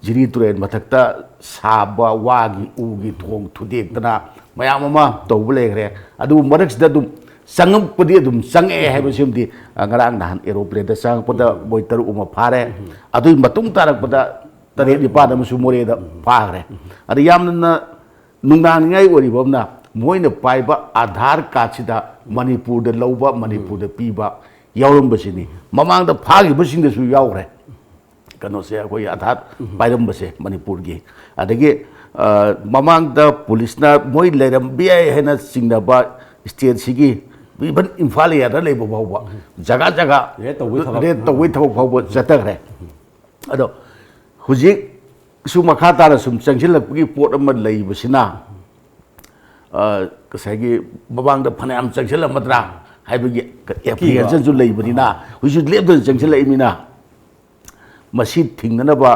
ꯖꯤꯔꯤ ꯇꯨꯔꯦꯜ ꯃꯊꯛꯇ ꯁꯥꯕ ꯋꯥꯒꯤ ꯎꯒꯤ ꯊꯣꯡ ꯊꯨꯗꯦꯛꯇꯅ ꯃꯌꯥꯝ ꯑꯃ ꯇꯧꯕ ꯂꯩꯈ꯭ꯔꯦ꯫ ꯑꯗꯨꯕꯨ ꯃꯔꯛꯁꯤꯗ ꯑꯗꯨꯝ ꯆꯪꯉꯛꯄꯗꯤ ꯑꯗꯨꯝ ꯆꯪꯉꯛꯑꯦ ꯍꯥꯏꯕꯁꯤꯃꯗꯤ, ꯑ, ꯉꯔꯥꯡ ꯅꯍꯥꯟ ꯑꯦꯔꯣꯄ꯭ꯂꯦꯟꯗ ꯆꯪꯉꯛꯄꯗ ꯃꯣꯏ ꯇꯔꯨꯛ ꯑꯃ ꯐꯥꯔꯦ꯫ ꯑꯗꯨꯒꯤ ꯃꯇꯨꯡ ꯇꯥꯔꯛꯄꯗ ꯇꯔꯦꯠ ꯅꯤꯄꯥꯜ ꯑꯃꯁꯨ ꯃꯣꯔꯦꯗ ꯐꯥꯈ꯭ꯔꯦ꯫ ꯑꯗ ꯌꯥꯝꯅ ꯅꯨꯡꯅꯥꯡꯅꯤꯡꯉꯥꯏ ꯑꯣꯏꯔꯤꯕ ꯑꯃꯅ, ꯃꯣꯏꯅ ꯄꯥꯏꯕ ꯑꯥꯙꯥꯔ ꯀꯥꯔꯗꯁꯤꯗ ꯃꯅꯤꯄꯨꯔꯗ ꯂꯧꯕ, ꯃꯅꯤꯄꯨꯔꯗ ꯄꯤꯕ ꯌꯥꯎꯔꯝꯕꯁꯤꯅꯤ꯫ ꯃꯃꯥꯡꯗ ꯐꯥꯈꯤꯕꯁꯤꯡꯗꯁꯨ ꯌꯥꯎꯈ꯭ꯔꯦ꯫ ꯀꯩꯅꯣꯁꯦ, ꯑꯩꯈꯣꯏꯒꯤ ꯑꯥꯙꯥꯔ ꯄꯥꯏꯔꯝꯕꯁꯦ ꯃꯅꯤꯄꯨꯔꯒꯤ꯫ ꯑꯗꯒꯤ, ꯑ, ꯃꯃꯥꯡꯗ ꯄꯨꯂꯤꯁꯅ ꯃꯣꯏ ꯂꯩꯔꯝꯕ ꯌꯥꯏ ꯍꯥꯏꯅ ꯆꯤꯡꯅꯕ ꯁ꯭ꯇꯦꯠꯁꯤꯒꯤ, even ꯏꯝꯐꯥꯜ ꯑꯦꯔꯤꯌꯥꯗ ꯂꯩꯕ ꯐꯥꯎꯕ ꯖꯒꯥ ꯖꯒꯥ ꯔꯦꯗ ꯇꯧꯕꯩ ꯊꯕꯛ꯫ ꯔꯦꯗ ꯇꯧꯕꯩ ꯊꯕꯛ ꯐꯥꯎꯕ ꯆꯠꯊꯈ꯭ꯔꯦ꯫ ꯑꯗꯣ ꯍꯧꯖꯤꯛꯁꯨ ꯃꯈꯥ ꯇꯥꯅ ꯁꯨꯝ ꯆꯪꯁꯤꯜꯂꯛꯄꯒꯤ ꯄꯣꯠ ꯑꯃ ꯂꯩꯕꯁꯤꯅ, ꯑ, ꯉꯁꯥꯏꯒꯤ ꯃꯃꯥꯡꯗ ꯐꯅꯌꯥꯝ ꯆꯪꯁꯤꯜꯂꯝꯃꯗ꯭ꯔꯥ ꯍꯥꯏꯕꯒꯤ ꯑꯦꯄ꯭ꯔꯤꯍꯦꯟꯁꯟꯁꯨ ꯂꯩꯕꯅꯤꯅ, ꯍꯧꯖꯤꯛꯁꯨ ꯂꯦꯞꯇꯅ ꯆꯪꯁꯤꯜꯂꯛꯏꯃꯤꯅ, ꯃꯁꯤ ꯊꯤꯡꯅꯅꯕ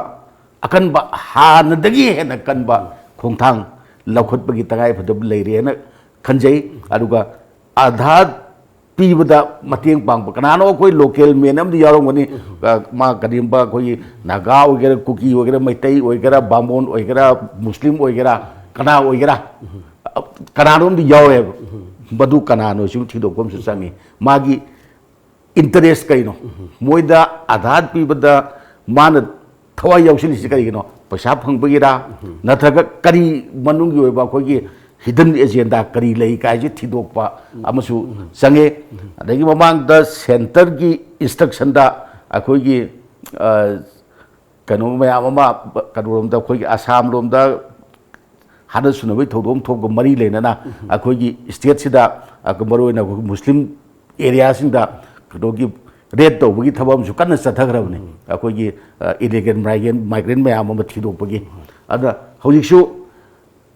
ꯑꯀꯟꯕ, ꯍꯥꯟꯅꯗꯒꯤ ꯍꯦꯟꯅ ꯀꯟꯕ ꯈꯣꯡꯊꯥꯡ ꯂꯧꯈꯠꯄꯒꯤ ꯇꯉꯥꯏꯐꯗꯕ ꯂꯩꯔꯦꯅ ꯈꯟꯖꯩ꯫ ꯑꯗꯨꯒ ꯑꯥꯙꯥꯔ ꯄꯤꯕꯗ ꯃꯇꯦꯡ ꯄꯥꯡꯕ ꯀꯅꯥꯅꯣ? ꯑꯩꯈꯣꯏ ꯂꯣꯀꯦꯜ ꯃꯦꯟ ꯑꯃꯗꯤ ꯌꯥꯎꯔꯝꯒꯅꯤ꯫ ꯑ, ꯃꯥ ꯀꯔꯤꯒꯨꯝꯕ ꯑꯩꯈꯣꯏꯒꯤ ꯅꯥꯒꯥ ꯑꯣꯏꯒꯦꯔꯥ, ꯀꯨꯀꯤ ꯑꯣꯏꯒꯦꯔꯥ, ꯃꯩꯇꯩ ꯑꯣꯏꯒꯦꯔꯥ, ꯕꯥꯃꯣꯟ ꯑꯣꯏꯒꯦꯔꯥ, ꯃꯨꯁꯂꯤꯝ ꯑꯣꯏꯒꯦꯔꯥ, ꯀꯅꯥ ꯑꯣꯏꯒꯦꯔꯥ, ꯀꯅꯥꯅꯣꯝꯗꯤ ꯌꯥꯎꯋꯦꯕ꯫ ꯃꯗꯨ ꯀꯅꯥꯅꯣ ꯁꯤꯕꯨ ꯊꯤꯗꯣꯛꯄ ꯑꯃꯁꯨ ꯆꯪꯉꯤ꯫ ꯃꯥꯒꯤ ꯏꯟꯇꯔꯦꯁ ꯀꯩꯅꯣ? ꯃꯣꯏꯗ ꯑꯥꯙꯥꯔ ꯄꯤꯕꯗ ꯃꯥꯅ ꯊꯋꯥꯏ ꯌꯥꯎꯁꯤꯜꯂꯤꯁꯤ ꯀꯔꯤꯒꯤꯅꯣ? ꯄꯩꯁꯥ ꯐꯪꯕꯒꯤꯔꯥ? ꯅꯠꯇ꯭ꯔꯒ ꯀꯔꯤ ꯃꯅꯨꯡꯒꯤ ꯑꯣꯏꯕ ꯑꯩꯈꯣꯏꯒꯤ ꯍꯤꯗꯟ ꯑꯦꯖꯦꯟꯗꯥ ꯀꯔꯤ ꯂꯩ ꯀꯥꯏꯁꯦ ꯊꯤꯗꯣꯛꯄ ꯑꯃꯁꯨ ꯆꯪꯉꯦ꯫ ꯑꯗꯒꯤ ꯃꯃꯥꯡꯗ ꯁꯦꯟꯇꯔꯒꯤ ꯏꯟꯁꯇ꯭ꯔꯛꯁꯟꯗ ꯑꯩꯈꯣꯏꯒꯤ, ꯑ, ꯀꯩꯅꯣ ꯃꯌꯥꯝ ꯑꯃ, ꯀꯩꯅꯣꯔꯣꯝꯗ, ꯑꯩꯈꯣꯏꯒꯤ ꯑꯁꯥꯝ ꯂꯣꯝꯗ ꯍꯥꯠꯅ ꯁꯨꯅꯕꯒꯤ ꯊꯧꯗꯣꯛ ꯑꯃ ꯊꯣꯛꯄ ꯃꯔꯤ ꯂꯩꯅꯅ ꯑꯩꯈꯣꯏꯒꯤ ꯁ꯭ꯇꯦꯠꯁꯤꯗ, ꯑ, ꯃꯔꯨꯑꯣꯏꯅ ꯑꯩꯈꯣꯏ ꯃꯨꯁꯂꯤꯝ ꯑꯦꯔꯤꯌꯥꯁꯤꯡꯗ ꯀꯩꯅꯣꯒꯤ ꯔꯦꯗ ꯇꯧꯕꯒꯤ ꯊꯕꯛ ꯑꯃꯁꯨ ꯀꯟꯅ ꯆꯠꯊꯈ꯭ꯔꯕꯅꯤ꯫ ꯑꯩꯈꯣꯏꯒꯤ, ꯑ, ꯏꯂꯤꯒꯦꯜ ꯃꯥꯏꯒ꯭ꯔꯦꯟ, ꯃꯥꯏꯒ꯭ꯔꯦꯟ ꯃꯌꯥꯝ ꯑꯃ ꯊꯤꯗꯣꯛꯄꯒꯤ꯫ ꯑꯗ ꯍꯧꯖꯤꯛꯁꯨ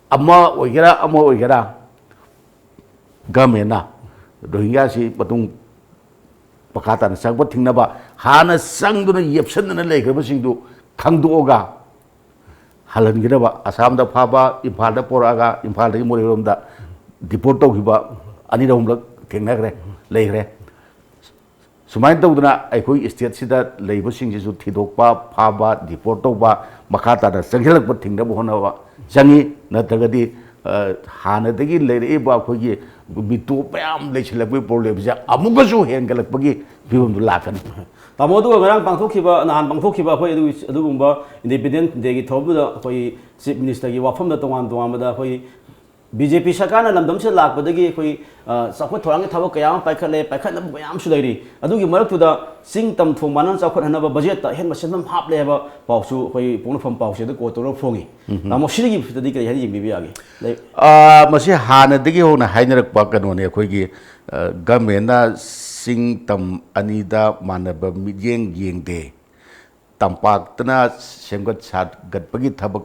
ꯑꯃ ꯑꯣꯏꯒꯦꯔꯥ, ꯑꯃ ꯑꯣꯏꯒꯦꯔꯥ, ꯒꯃꯦꯟꯅ ꯔꯣꯍꯤꯡꯒ꯭ꯌꯥꯁꯤ ꯃꯇꯨꯡ ꯃꯈꯥ ꯇꯥꯅ ꯆꯪꯕ ꯊꯤꯡꯅꯕ ꯍꯥꯟꯅ ꯆꯪꯗꯨꯅ ꯌꯦꯞꯁꯟꯗꯅ ꯂꯩꯈ꯭ꯔꯕꯁꯤꯡꯗꯨ ꯈꯪꯗꯣꯛꯑꯒ ꯍꯜꯍꯟꯒꯗꯕ, ꯑꯁꯥꯝꯗ ꯐꯥꯕ, ꯏꯝꯐꯥꯜꯗ ꯄꯣꯔꯛꯑꯒ ꯏꯝꯐꯥꯜꯗꯒꯤ ꯃꯣꯔꯦꯔꯣꯝꯗ ꯗꯤꯄꯣꯔꯠ ꯇꯧꯈꯤꯕ ꯑꯅꯤꯔꯛ ꯑꯍꯨꯝꯂꯛ ꯊꯦꯡꯅꯈ꯭ꯔꯦ, ꯂꯩꯈ꯭ꯔꯦ꯫ ꯁꯨꯃꯥꯏꯅ ꯇꯧꯗꯅ ꯑꯩꯈꯣꯏ ꯁ꯭ꯇꯦꯠꯁꯤꯗ ꯂꯩꯕꯁꯤꯡꯁꯤꯁꯨ ꯊꯤꯗꯣꯛꯄ, ꯐꯥꯕ, ꯗꯤꯄꯣꯔꯠ ꯇꯧꯕ, ꯃꯈꯥ ꯇꯥꯅ ꯆꯪꯁꯤꯜꯂꯛꯄ ꯊꯤꯡꯅꯕ ꯍꯣꯠꯅꯕ ꯆꯪꯉꯤ꯫ ꯅꯠꯇ꯭ꯔꯒꯗꯤ, ꯑ, ꯍꯥꯟꯅꯗꯒꯤ ꯂꯩꯔꯛꯏꯕ ꯑꯩꯈꯣꯏꯒꯤ ꯃꯤꯇꯣꯞ ꯃꯌꯥꯝ ꯂꯩꯁꯤꯜꯂꯛꯄꯒꯤ ꯄ꯭ꯔꯣꯕ꯭ꯂꯦꯝꯁꯦ ꯑꯃꯨꯛꯀꯁꯨ ꯍꯦꯟꯒꯠꯂꯛꯄꯒꯤ ꯐꯤꯕꯝꯗꯨ ꯂꯥꯛꯀꯅꯤ꯫ ꯇꯥꯃꯣ, ꯑꯗꯨꯒ ꯉꯔꯥꯡ ꯄꯥꯡꯊꯣꯛꯈꯤꯕ, ꯅꯍꯥꯟ ꯄꯥꯡꯊꯣꯛꯈꯤꯕ ꯑꯩꯈꯣꯏ ꯑꯗꯨꯒꯤ, ꯑꯗꯨꯒꯨꯝꯕ ꯏꯟꯗꯤꯄꯦꯟꯗꯦꯟꯁ ꯗꯦꯒꯤ ꯊꯧꯔꯝꯗꯨꯗ ꯑꯩꯈꯣꯏ ꯆꯤꯐ ꯃꯤꯅꯤꯁꯇꯔꯒꯤ ꯋꯥꯐꯝꯗ ꯇꯣꯉꯥꯟ ꯇꯣꯉꯥꯟꯕꯗ ꯑꯩꯈꯣꯏ ꯕꯤ ꯖꯦ ꯄꯤ ꯁꯔꯀꯥꯔꯅ ꯂꯝꯗꯝꯁꯤꯗ ꯂꯥꯛꯄꯗꯒꯤ ꯑꯩꯈꯣꯏ, ꯑ, ꯆꯥꯎꯈꯠ ꯊꯧꯔꯥꯡꯒꯤ ꯊꯕꯛ ꯀꯌꯥ ꯑꯃ ꯄꯥꯏꯈꯠꯂꯦ, ꯄꯥꯏꯈꯠꯅꯕ ꯀꯌꯥ ꯑꯃꯁꯨ ꯂꯩꯔꯤ꯫ ꯑꯗꯨꯒꯤ ꯃꯔꯛꯇꯨꯗ ꯆꯤꯡ ꯇꯝ ꯊꯣꯡ ꯃꯥꯟꯅꯅ ꯆꯥꯎꯈꯠꯍꯟꯅꯕ ꯕꯖꯦꯠꯇ ꯑꯍꯦꯟꯕ ꯁꯦꯟꯐꯝ ꯍꯥꯞꯂꯦ ꯍꯥꯏꯕ ꯄꯥꯎꯁꯨ ꯑꯩꯈꯣꯏ ꯄꯣꯛꯅꯐꯝ ꯄꯥꯎꯆꯦꯗ ꯀꯣꯜ ꯇꯧꯔꯒ ꯐꯣꯡꯉꯤ꯫ ꯎꯝ꯫ ꯇꯥꯃꯣ, ꯁꯤꯒꯤ ꯐꯤꯕꯝꯗꯗꯤ ꯀꯔꯤ ꯍꯥꯏꯅ ꯌꯦꯡꯕꯤꯕ ꯌꯥꯒꯦ? ꯂꯩ- ꯑ, ꯃꯁꯤ ꯍꯥꯟꯅꯗꯒꯤ ꯍꯧꯅ ꯍꯥꯏꯅꯔꯛꯄ ꯀꯩꯅꯣꯅꯤ꯫ ꯑꯩꯈꯣꯏꯒꯤ, ꯑ, ꯒꯃꯦꯟꯅ ꯆꯤꯡ ꯇꯝ ꯑꯅꯤꯗ ꯃꯥꯟꯅꯕ ꯃꯤꯠꯌꯦꯡ ꯌꯦꯡꯗꯦ꯫ ꯇꯝꯄꯥꯛꯇꯅ ꯁꯦꯝꯒꯠ ꯁꯥꯒꯠꯄꯒꯤ ꯊꯕꯛ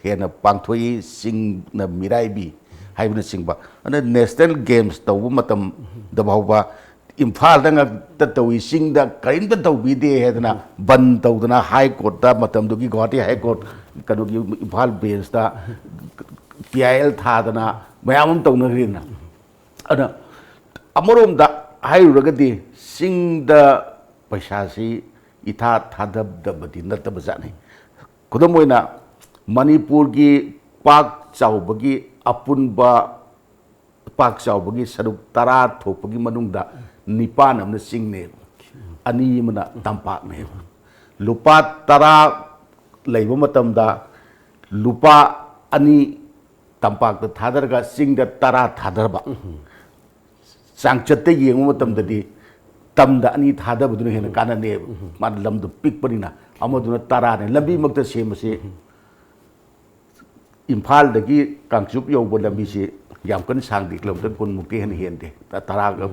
ꯍꯦꯟꯅ ꯄꯥꯡꯊꯣꯛꯏ, ꯆꯤꯡꯅ ꯃꯤꯔꯥꯏꯕꯤ ꯍꯥꯏꯕꯅꯆꯤꯡꯕ꯫ ꯑꯗꯨꯅ ꯅꯦꯁꯅꯦꯜ ꯒꯦꯝꯁ ꯇꯧꯕ ꯃꯇꯝꯗ ꯐꯥꯎꯕ ꯏꯝꯐꯥꯜꯗ ꯉꯥꯛꯇ ꯇꯧꯏ, ꯆꯤꯡꯗ ꯀꯔꯤꯝꯇ ꯇꯧꯕꯤꯗꯦ ꯍꯥꯏꯗꯅ ꯕꯟ ꯇꯧꯗꯅ ꯍꯥꯏ ꯀꯣꯔꯠꯇ, ꯃꯇꯝꯗꯨꯒꯤ ꯒꯨꯋꯥꯍꯥꯇꯤ ꯍꯥꯏ ꯀꯣꯔꯠ, ꯀꯩꯅꯣꯒꯤ ꯏꯝꯐꯥꯜ ꯕꯦꯟꯁꯇ ꯇꯤ ꯑꯥꯏ ꯑꯦꯜ ꯊꯥꯗꯅ ꯃꯌꯥꯝ ꯑꯃ ꯇꯧꯅꯈ꯭ꯔꯦꯗꯅ꯫ ꯑꯗꯨꯅ ꯑꯃꯔꯣꯝꯗ ꯍꯥꯏꯔꯨꯔꯒꯗꯤ ꯆꯤꯡꯗ ꯄꯩꯁꯥꯁꯤ ꯏꯊꯥ ꯊꯥꯗꯗꯕꯗꯤ ꯅꯠꯇꯕ ꯖꯥꯠꯅꯤ꯫ ꯈꯨꯗꯝ ꯑꯣꯏꯅ, ꯃꯅꯤꯄꯨꯔꯒꯤ ꯄꯥꯛ ꯆꯥꯎꯕꯒꯤ ꯑꯄꯨꯟꯕ ꯄꯥꯛ ꯆꯥꯎꯕꯒꯤ ꯁꯔꯨꯛ ꯇꯔꯥ ꯊꯣꯛꯄꯒꯤ ꯃꯅꯨꯡꯗ ꯅꯤꯄꯥꯟ ꯑꯃꯅ ꯆꯤꯡꯅꯦꯕ, ꯑꯅꯤ ꯑꯃꯅ ꯇꯝꯄꯥꯛꯅꯦꯕ꯫ ꯂꯨꯄꯥ ꯇꯔꯥ ꯂꯩꯕ ꯃꯇꯝꯗ ꯂꯨꯄꯥ ꯑꯅꯤ ꯇꯝꯄꯥꯛꯇ ꯊꯥꯗꯔꯒ ꯆꯤꯡꯗ ꯇꯔꯥ ꯊꯥꯗꯔꯕ꯫ ꯆꯥꯡꯆꯠꯇ ꯌꯦꯡꯕ ꯃꯇꯝꯗꯗꯤ ꯇꯝꯗ ꯑꯅꯤ ꯊꯥꯗꯕꯗꯨꯅ ꯍꯦꯟꯅ ꯀꯥꯟꯅꯅꯦꯕ꯫ ꯃꯥꯅ ꯂꯝꯗꯣ ꯄꯤꯛꯄꯅꯤꯅ꯫ ꯑꯃꯗꯨꯅ ꯇꯔꯥꯅꯦ꯫ ꯂꯝꯕꯤꯃꯛꯇ ꯁꯦꯝꯕꯁꯦ ꯏꯝꯐꯥꯜꯗꯒꯤ ꯀꯥꯡꯆꯨꯞ ꯌꯧꯕ ꯂꯝꯕꯤꯁꯤ ꯌꯥꯝ ꯀꯟꯅ ꯁꯥꯡꯗꯦ, ꯀꯤꯂꯣꯃꯤꯇꯔ ꯀꯨꯟꯃꯨꯛꯇꯤ ꯍꯦꯟꯅ ꯍꯦꯟꯗꯦ, ꯇꯔꯥꯒ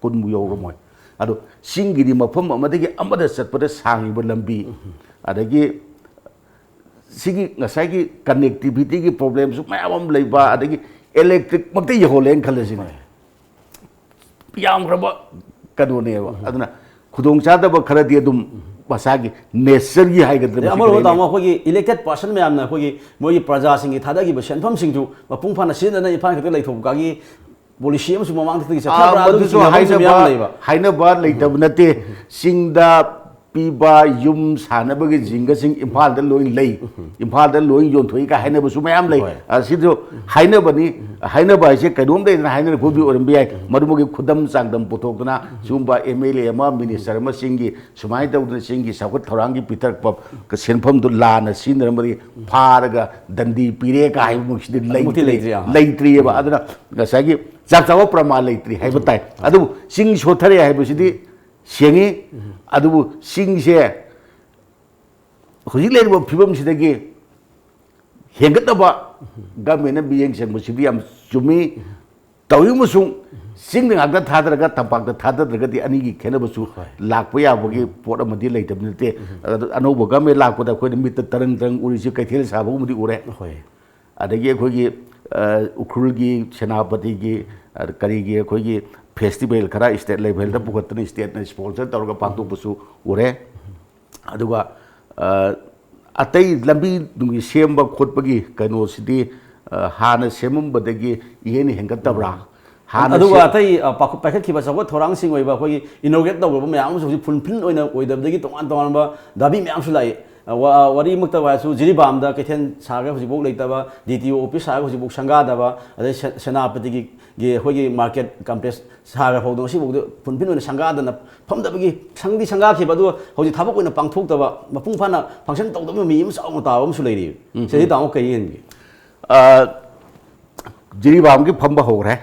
ꯀꯨꯟꯕꯨ ꯌꯧꯔꯝꯃꯣꯏ꯫ ꯑꯗꯣ ꯆꯤꯡꯒꯤꯗꯤ ꯃꯐꯝ ꯑꯃꯗꯒꯤ ꯑꯃꯗ ꯆꯠꯄꯗ ꯁꯥꯡꯉꯤꯕ ꯂꯝꯕꯤ, ꯑꯗꯒꯤ ꯁꯤꯒꯤ ꯉꯁꯥꯏꯒꯤ ꯀꯅꯦꯛꯇꯤꯚꯤꯇꯤꯒꯤ ꯄ꯭ꯔꯣꯕ꯭ꯂꯦꯝꯁꯨ ꯃꯌꯥꯝ ꯑꯃ ꯂꯩꯕ, ꯑꯗꯒꯤ ꯏꯂꯦꯛꯇ꯭ꯔꯤꯛꯃꯛꯇ ꯌꯧꯍꯜꯂꯦꯅ ꯈꯜꯂꯁꯤꯅꯦ꯫ ꯌꯥꯝꯈ꯭ꯔꯕ ꯀꯩꯅꯣꯅꯦꯕ꯫ ꯑꯗꯨꯅ ꯈꯨꯗꯣꯡꯆꯥꯗꯕ ꯈꯔꯗꯤ ꯑꯗꯨꯝ ꯃꯁꯥꯒꯤ ꯅꯦꯆꯔꯒꯤ ꯍꯥꯏꯒꯗ꯭ꯔꯥ, ꯑꯗꯩ ꯃꯁꯤ ꯑꯃꯔꯣꯝꯗ ꯀꯔꯤ ꯇꯥꯃꯣ, ꯑꯩꯈꯣꯏꯒꯤ ꯏꯂꯦꯛꯇꯦꯠ ꯄꯥꯔꯁꯟ ꯃꯌꯥꯝꯅ ꯑꯩꯈꯣꯏꯒꯤ ꯃꯣꯏꯒꯤ ꯄ꯭ꯔꯖꯥꯁꯤꯡꯒꯤ ꯊꯥꯗꯈꯤꯕ ꯁꯦꯟꯐꯝꯁꯤꯡꯁꯨ ꯃꯄꯨꯡ ꯐꯥꯅ ꯁꯤꯖꯤꯟꯅꯗꯅ ꯏꯝꯐꯥꯜ ꯈꯛꯇ ꯂꯩꯊꯣꯛꯄꯒꯤ ꯄꯣꯂꯤꯁꯤ ꯑꯃꯁꯨ ꯃꯃꯥꯡꯗꯒꯤ ꯑꯥ, ꯆꯠꯊꯕ꯭ꯔꯥ? ꯑꯗꯨꯒꯤ ꯃꯗꯨꯁꯨ ꯆꯤꯡꯅꯕ ꯑꯃꯁꯨ ꯍꯥꯏꯅꯕ ꯃꯌꯥꯝ ꯂꯩꯕ꯫ ꯍꯥꯏꯅꯕ ꯂꯩꯇꯕ ꯅꯠꯇꯦ꯫ ꯆꯤꯡꯗ ꯄꯤꯕ ꯌꯨꯝ ꯁꯥꯟꯅꯕꯒꯤ ꯖꯤꯡꯒꯁꯤꯡ ꯏꯝꯐꯥꯜꯗ ꯂꯣꯏ ꯂꯩ꯫ ꯏꯝꯐꯥꯜꯗ ꯂꯣꯏ ꯌꯣꯟꯊꯣꯛꯏ ꯀꯥꯏ ꯍꯥꯏꯅꯕꯁꯨ ꯃꯌꯥꯝ ꯂꯩ꯫ ꯍꯣꯏ꯫ ꯑꯁꯤꯁꯨ ꯍꯥꯏꯅꯕꯅꯤ꯫ ꯍꯥꯏꯅꯕ ꯍꯥꯏꯁꯦ ꯀꯩꯅꯣꯝꯗ ꯍꯦꯟꯅ ꯍꯥꯏꯅꯔꯛꯄꯕꯨꯗꯤ ꯑꯣꯏꯔꯝꯕ ꯌꯥꯏ꯫ ꯃꯗꯨꯃꯒꯤ ꯈꯨꯗꯝ ꯆꯥꯡꯗꯝ ꯄꯨꯊꯣꯛꯇꯅ ꯁꯤꯒꯨꯝꯕ ꯑꯦꯝ ꯑꯦꯜ ꯑꯦ ꯑꯃ, ꯃꯤꯅꯤꯁꯇꯔ ꯑꯃ ꯆꯤꯡꯒꯤ ꯁꯨꯃꯥꯏꯅ ꯇꯧꯗꯅ ꯆꯤꯡꯒꯤ ꯆꯥꯎꯈꯠ ꯊꯧꯔꯥꯡꯒꯤ ꯄꯤꯊꯔꯛꯄ ꯁꯦꯟꯐꯝꯗꯨ ꯂꯥꯟꯅ ꯁꯤꯖꯤꯟꯅꯔꯝꯕꯗꯤ ꯐꯥꯔꯒ ꯗꯟꯗꯤ ꯄꯤꯔꯦ ꯀꯥ ꯍꯥꯏꯕꯃꯛꯁꯤꯗꯤ ꯑꯗꯨꯃꯛꯇꯤ ꯂꯩꯇ꯭ꯔꯤ-, ꯂꯩꯇ꯭ꯔꯤ, ꯑꯥ꯫ ꯂꯩꯇ꯭ꯔꯤꯑꯕ꯫ ꯑꯗꯨꯅ ꯉꯁꯥꯏꯒꯤ ꯆꯞ ꯆꯥꯕ ꯄ꯭ꯔꯃꯥꯟ ꯂꯩꯇ꯭ꯔꯤ ꯍꯥꯏꯕ ꯇꯥꯏ꯫ ꯑꯗꯨꯕꯨ ꯆꯤꯡ ꯁꯣꯠꯊꯔꯦ ꯍꯥꯏꯕꯁꯤꯗꯤ ꯁꯦꯡꯉꯤ꯫ ꯑꯗꯨꯕꯨ ꯆꯤꯡꯁꯦ ꯍꯧꯖꯤꯛ ꯂꯩꯔꯤꯕ ꯐꯤꯕꯝꯁꯤꯗꯒꯤ ꯍꯦꯟꯒꯠꯅꯕ ꯒꯃꯦꯟꯅ ꯃꯤꯠꯌꯦꯡ ꯆꯪꯕꯁꯤꯗꯤ ꯌꯥꯝ ꯆꯨꯝꯃꯤ꯫ ꯇꯧꯏ ꯑꯃꯁꯨꯡ ꯆꯤꯡꯗ ꯉꯥꯛꯇ ꯊꯥꯗꯔꯒ ꯇꯝꯄꯥꯛꯇ ꯊꯥꯗꯗ꯭ꯔꯒꯗꯤ ꯑꯅꯤꯒꯤ ꯈꯦꯠꯅꯕꯁꯨ ꯍꯣꯏ꯫ ꯂꯥꯛꯄ ꯌꯥꯕꯒꯤ ꯄꯣꯠ ꯑꯃꯗꯤ ꯂꯩꯇꯕ ꯅꯠꯇꯦ꯫ ꯑꯗꯣ ꯑꯅꯧꯕ ꯒꯃꯦꯟ ꯂꯥꯛꯄꯗ ꯑꯩꯈꯣꯏꯅ ꯃꯤꯠꯇ ꯇꯔꯪ ꯇꯔꯪ ꯎꯔꯤꯁꯤ ꯀꯩꯊꯦꯜ ꯁꯥꯕꯒꯨꯝꯕꯗꯤ ꯎꯔꯦ꯫ ꯍꯣꯏ꯫ ꯑꯗꯒꯤ ꯑꯩꯈꯣꯏꯒꯤ, ꯑ, ꯎꯈ꯭ꯔꯨꯜꯒꯤ, ꯁꯦꯅꯥꯄꯇꯤꯒꯤ, ꯑ, ꯀꯔꯤꯒꯤ ꯑꯩꯈꯣꯏꯒꯤ ꯐꯦꯁꯇꯤꯚꯦꯜ ꯈꯔ ꯁ꯭ꯇꯦꯠ ꯂꯦꯚꯦꯜꯗ ꯄꯨꯈꯠꯇꯅ ꯁ꯭ꯇꯦꯠꯅ ꯁ꯭ꯄꯣꯟꯁꯔ ꯇꯧꯔꯒ ꯄꯥꯡꯊꯣꯛꯄꯁꯨ ꯎꯔꯦ꯫ ꯑꯗꯨꯒ, ꯑ, ꯑꯇꯩ ꯂꯝꯕꯤ ꯅꯨꯡꯒꯤ ꯁꯦꯝꯕ ꯈꯣꯠꯄꯒꯤ ꯀꯩꯅꯣꯁꯤꯗꯤ, ꯑ, ꯍꯥꯟꯅ ꯁꯦꯝꯃꯝꯕꯗꯒꯤ ꯏꯍꯦꯟ ꯍꯦꯟꯒꯠꯇꯕ꯭ꯔꯥ? ꯍꯥꯟꯅ ꯑꯗꯨꯒ ꯁꯦꯝ- ꯑꯇꯩ, ꯑ, ꯄꯥꯈ-, ꯄꯥꯏꯈꯠꯈꯤꯕ ꯆꯥꯎꯈꯠ ꯊꯧꯔꯥꯡꯁꯤꯡ ꯑꯣꯏꯕ ꯑꯩꯈꯣꯏꯒꯤ ꯏꯅꯣꯒ꯭ꯔꯦꯠ ꯇꯧꯈ꯭ꯔꯕ ꯃꯌꯥꯝ ꯑꯃꯁꯨ ꯍꯧꯖꯤꯛ ꯐꯨꯜꯐꯤꯜ ꯑꯣꯏꯅ ꯑꯣꯏꯗꯕꯗꯒꯤ ꯇꯣꯉꯥꯟ ꯇꯣꯉꯥꯟꯕ ꯗꯥꯕꯤ ꯃꯌꯥꯝꯁꯨ ꯂꯥꯛꯏ꯫ ꯑ, ꯋꯥ-, ꯋꯥꯔꯤꯃꯛꯇ ꯍꯥꯏꯔꯁꯨ ꯖꯤꯔꯤꯕꯥꯝꯗ ꯀꯩꯊꯦꯜ ꯁꯥꯈ꯭ꯔꯦ ꯍꯧꯖꯤꯛꯐꯥꯎ ꯂꯩꯇꯕ, ꯗꯤ ꯇꯤ ꯑꯣ ꯑꯣꯐꯤꯁ ꯁꯥꯈ꯭ꯔꯦ ꯍꯧꯖꯤꯛꯐꯥꯎ ꯁꯪꯒꯥꯗꯕ, ꯑꯗꯩ ꯁꯦ-, ꯁꯦꯅꯥꯄꯇꯤꯒꯤ, ꯒꯤ ꯑꯩꯈꯣꯏꯒꯤ ꯃꯥꯔꯀꯦꯠ ꯀꯝꯄ꯭ꯂꯦꯛꯁ ꯁꯥꯈ꯭ꯔ ꯐꯥꯎꯗ ꯉꯁꯤꯐꯥꯎꯗ ꯐꯨꯜꯐꯤꯜ ꯑꯣꯏꯅ ꯁꯪꯒꯥꯗꯅ ꯐꯝꯗꯕꯒꯤ ꯁꯪꯗꯤ ꯁꯪꯒꯥꯈꯤꯕ, ꯑꯗꯨꯒ ꯍꯧꯖꯤꯛ ꯊꯕꯛ ꯑꯣꯏꯅ ꯄꯥꯡꯊꯣꯛꯇꯕ, ꯃꯄꯨꯡ ꯐꯥꯅ ꯐꯪꯁꯟ ꯇꯧꯗꯕ ꯃꯤ ꯑꯃ ꯆꯥꯎꯅ ꯇꯥꯕ ꯑꯃꯁꯨ ꯂꯩꯔꯤ꯫ ꯎꯝ꯫ ꯁꯤꯗꯤ ꯇꯥꯃꯣ ꯀꯔꯤ ꯌꯦꯡꯒꯦ? ꯑ, ꯖꯤꯔꯤꯕꯥꯝꯒꯤ ꯐꯝꯕ ꯍꯧꯈ꯭ꯔꯦ,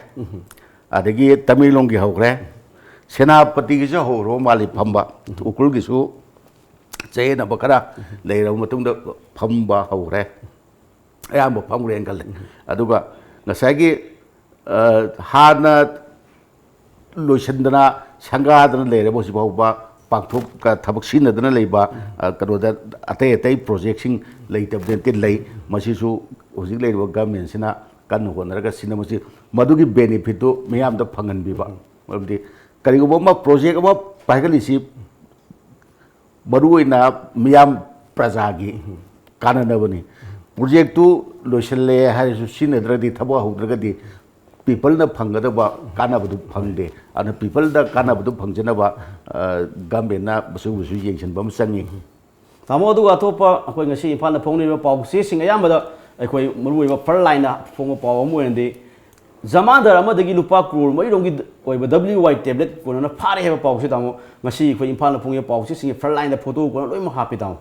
ꯑꯗꯒꯤ ꯇꯃꯦꯡꯂꯣꯡꯒꯤ ꯍꯧꯈ꯭ꯔꯦ, ꯁꯦꯅꯥꯄꯇꯤꯒꯤꯁꯨ ꯍꯧꯔꯕ ꯃꯥꯜꯂꯤ ꯐꯝꯕ, ꯎꯈ꯭ꯔꯨꯜꯒꯤꯁꯨ ꯆꯌꯦꯠꯅꯕ ꯈꯔ ꯂꯩꯔꯕ ꯃꯇꯨꯡꯗ ꯐꯝꯕ ꯍꯧꯈ꯭ꯔꯦ, ꯑꯌꯥꯝꯕ ꯐꯝꯈ꯭ꯔꯦꯅ ꯈꯜꯂꯦ꯫ ꯑꯗꯨꯒ ꯉꯁꯥꯏꯒꯤ, ꯑ, ꯍꯥꯟꯅ ꯂꯣꯏꯁꯤꯟꯗꯅ ꯁꯪꯒꯥꯗꯅ ꯂꯩꯔꯕ ꯍꯧꯖꯤꯛ ꯐꯥꯎꯕ ꯄꯥꯡꯊꯣꯛ-, ꯊꯕꯛ ꯁꯤꯖꯤꯟꯅꯗꯅ ꯂꯩꯕ, ꯑ, ꯀꯩꯅꯣꯗ ꯑꯇꯩ ꯑꯇꯩ ꯄ꯭ꯔꯣꯖꯦꯛꯁꯤꯡ ꯂꯩꯇꯕꯗꯤ ꯅꯠꯇꯦ, ꯂꯩ꯫ ꯃꯁꯤꯁꯨ ꯍꯧꯖꯤꯛ ꯂꯩꯔꯤꯕ ꯒꯃꯦꯟꯁꯤꯅ ꯀꯟꯅ ꯍꯣꯠꯅꯔꯒ ꯁꯤꯅ ꯃꯁꯤ ꯃꯗꯨꯒꯤ ꯕꯦꯅꯤꯐꯤꯠꯇꯨ ꯃꯤꯌꯥꯝꯗ ꯐꯪꯍꯟꯕꯤꯕ꯫ ꯃꯔꯝꯗꯤ ꯀꯔꯤꯒꯨꯝꯕ ꯑꯃ ꯄ꯭ꯔꯣꯖꯦꯛ ꯑꯃ ꯄꯥꯏꯈꯠꯂꯤꯁꯤ ꯃꯔꯨꯑꯣꯏꯅ ꯃꯤꯌꯥꯝ ꯄ꯭ꯔꯖꯥꯒꯤ ꯀꯥꯟꯅꯅꯕꯅꯤ꯫ ꯄ꯭ꯔꯣꯖꯦꯛꯇꯨ ꯂꯣꯏꯁꯤꯜꯂꯦ ꯍꯥꯏꯔꯁꯨ ꯁꯤꯖꯤꯟꯅꯗ꯭ꯔꯒꯗꯤ, ꯊꯕꯛ ꯍꯧꯗ꯭ꯔꯒꯗꯤ ꯄꯤꯄꯜꯅ ꯐꯪꯒꯗꯕ ꯀꯥꯟꯅꯕꯗꯨ ꯐꯪꯗꯦ꯫ ꯑꯗꯨꯅ ꯄꯤꯄꯜꯗ ꯀꯥꯟꯅꯕꯗꯨ ꯐꯪꯖꯅꯕ ꯒꯃꯦꯟꯅ ꯃꯁꯤꯒꯨꯝꯕꯁꯨ ꯌꯦꯡꯁꯤꯟꯕ ꯑꯃ ꯆꯪꯉꯤ꯫ ꯇꯥꯃꯣ, ꯑꯗꯨꯒ ꯑꯇꯣꯞꯄ ꯑꯩꯈꯣꯏ ꯉꯁꯤ ꯏꯝꯐꯥꯜꯗ ꯐꯣꯡꯂꯤꯕ ꯄꯥꯎꯆꯦꯁꯤꯡ ꯑꯌꯥꯝꯕꯗ ꯑꯩꯈꯣꯏ ꯃꯔꯨꯑꯣꯏꯕ ꯐ꯭ꯔꯟ ꯂꯥꯏꯟꯗ ꯐꯣꯡꯕ ꯄꯥꯎ ꯑꯃ ꯑꯣꯏꯅꯗꯤ, ꯖꯃꯥꯟꯗꯥꯔ ꯑꯃꯗꯒꯤ ꯂꯨꯄꯥ ꯀ꯭ꯔꯣꯔ ꯃꯔꯤꯔꯣꯝꯒꯤ ꯑꯣꯏꯕ W Y tablet ꯀꯣꯟꯅꯅ ꯐꯥꯔꯦ ꯍꯥꯏꯕ ꯄꯥꯎꯁꯤ, ꯇꯥꯃꯣ, ꯉꯁꯤ ꯑꯩꯈꯣꯏ ꯏꯝꯐꯥꯜꯗ ꯐꯣꯡꯉꯤꯕ ꯄꯥꯎꯆꯦꯁꯤꯡꯒꯤ ꯐ꯭ꯔꯟ ꯂꯥꯏꯟꯗ ꯐꯣꯇꯣ ꯀꯣꯟꯅ ꯂꯣꯏꯅꯃꯛ ꯍꯥꯞꯄꯤ, ꯇꯥꯃꯣ꯫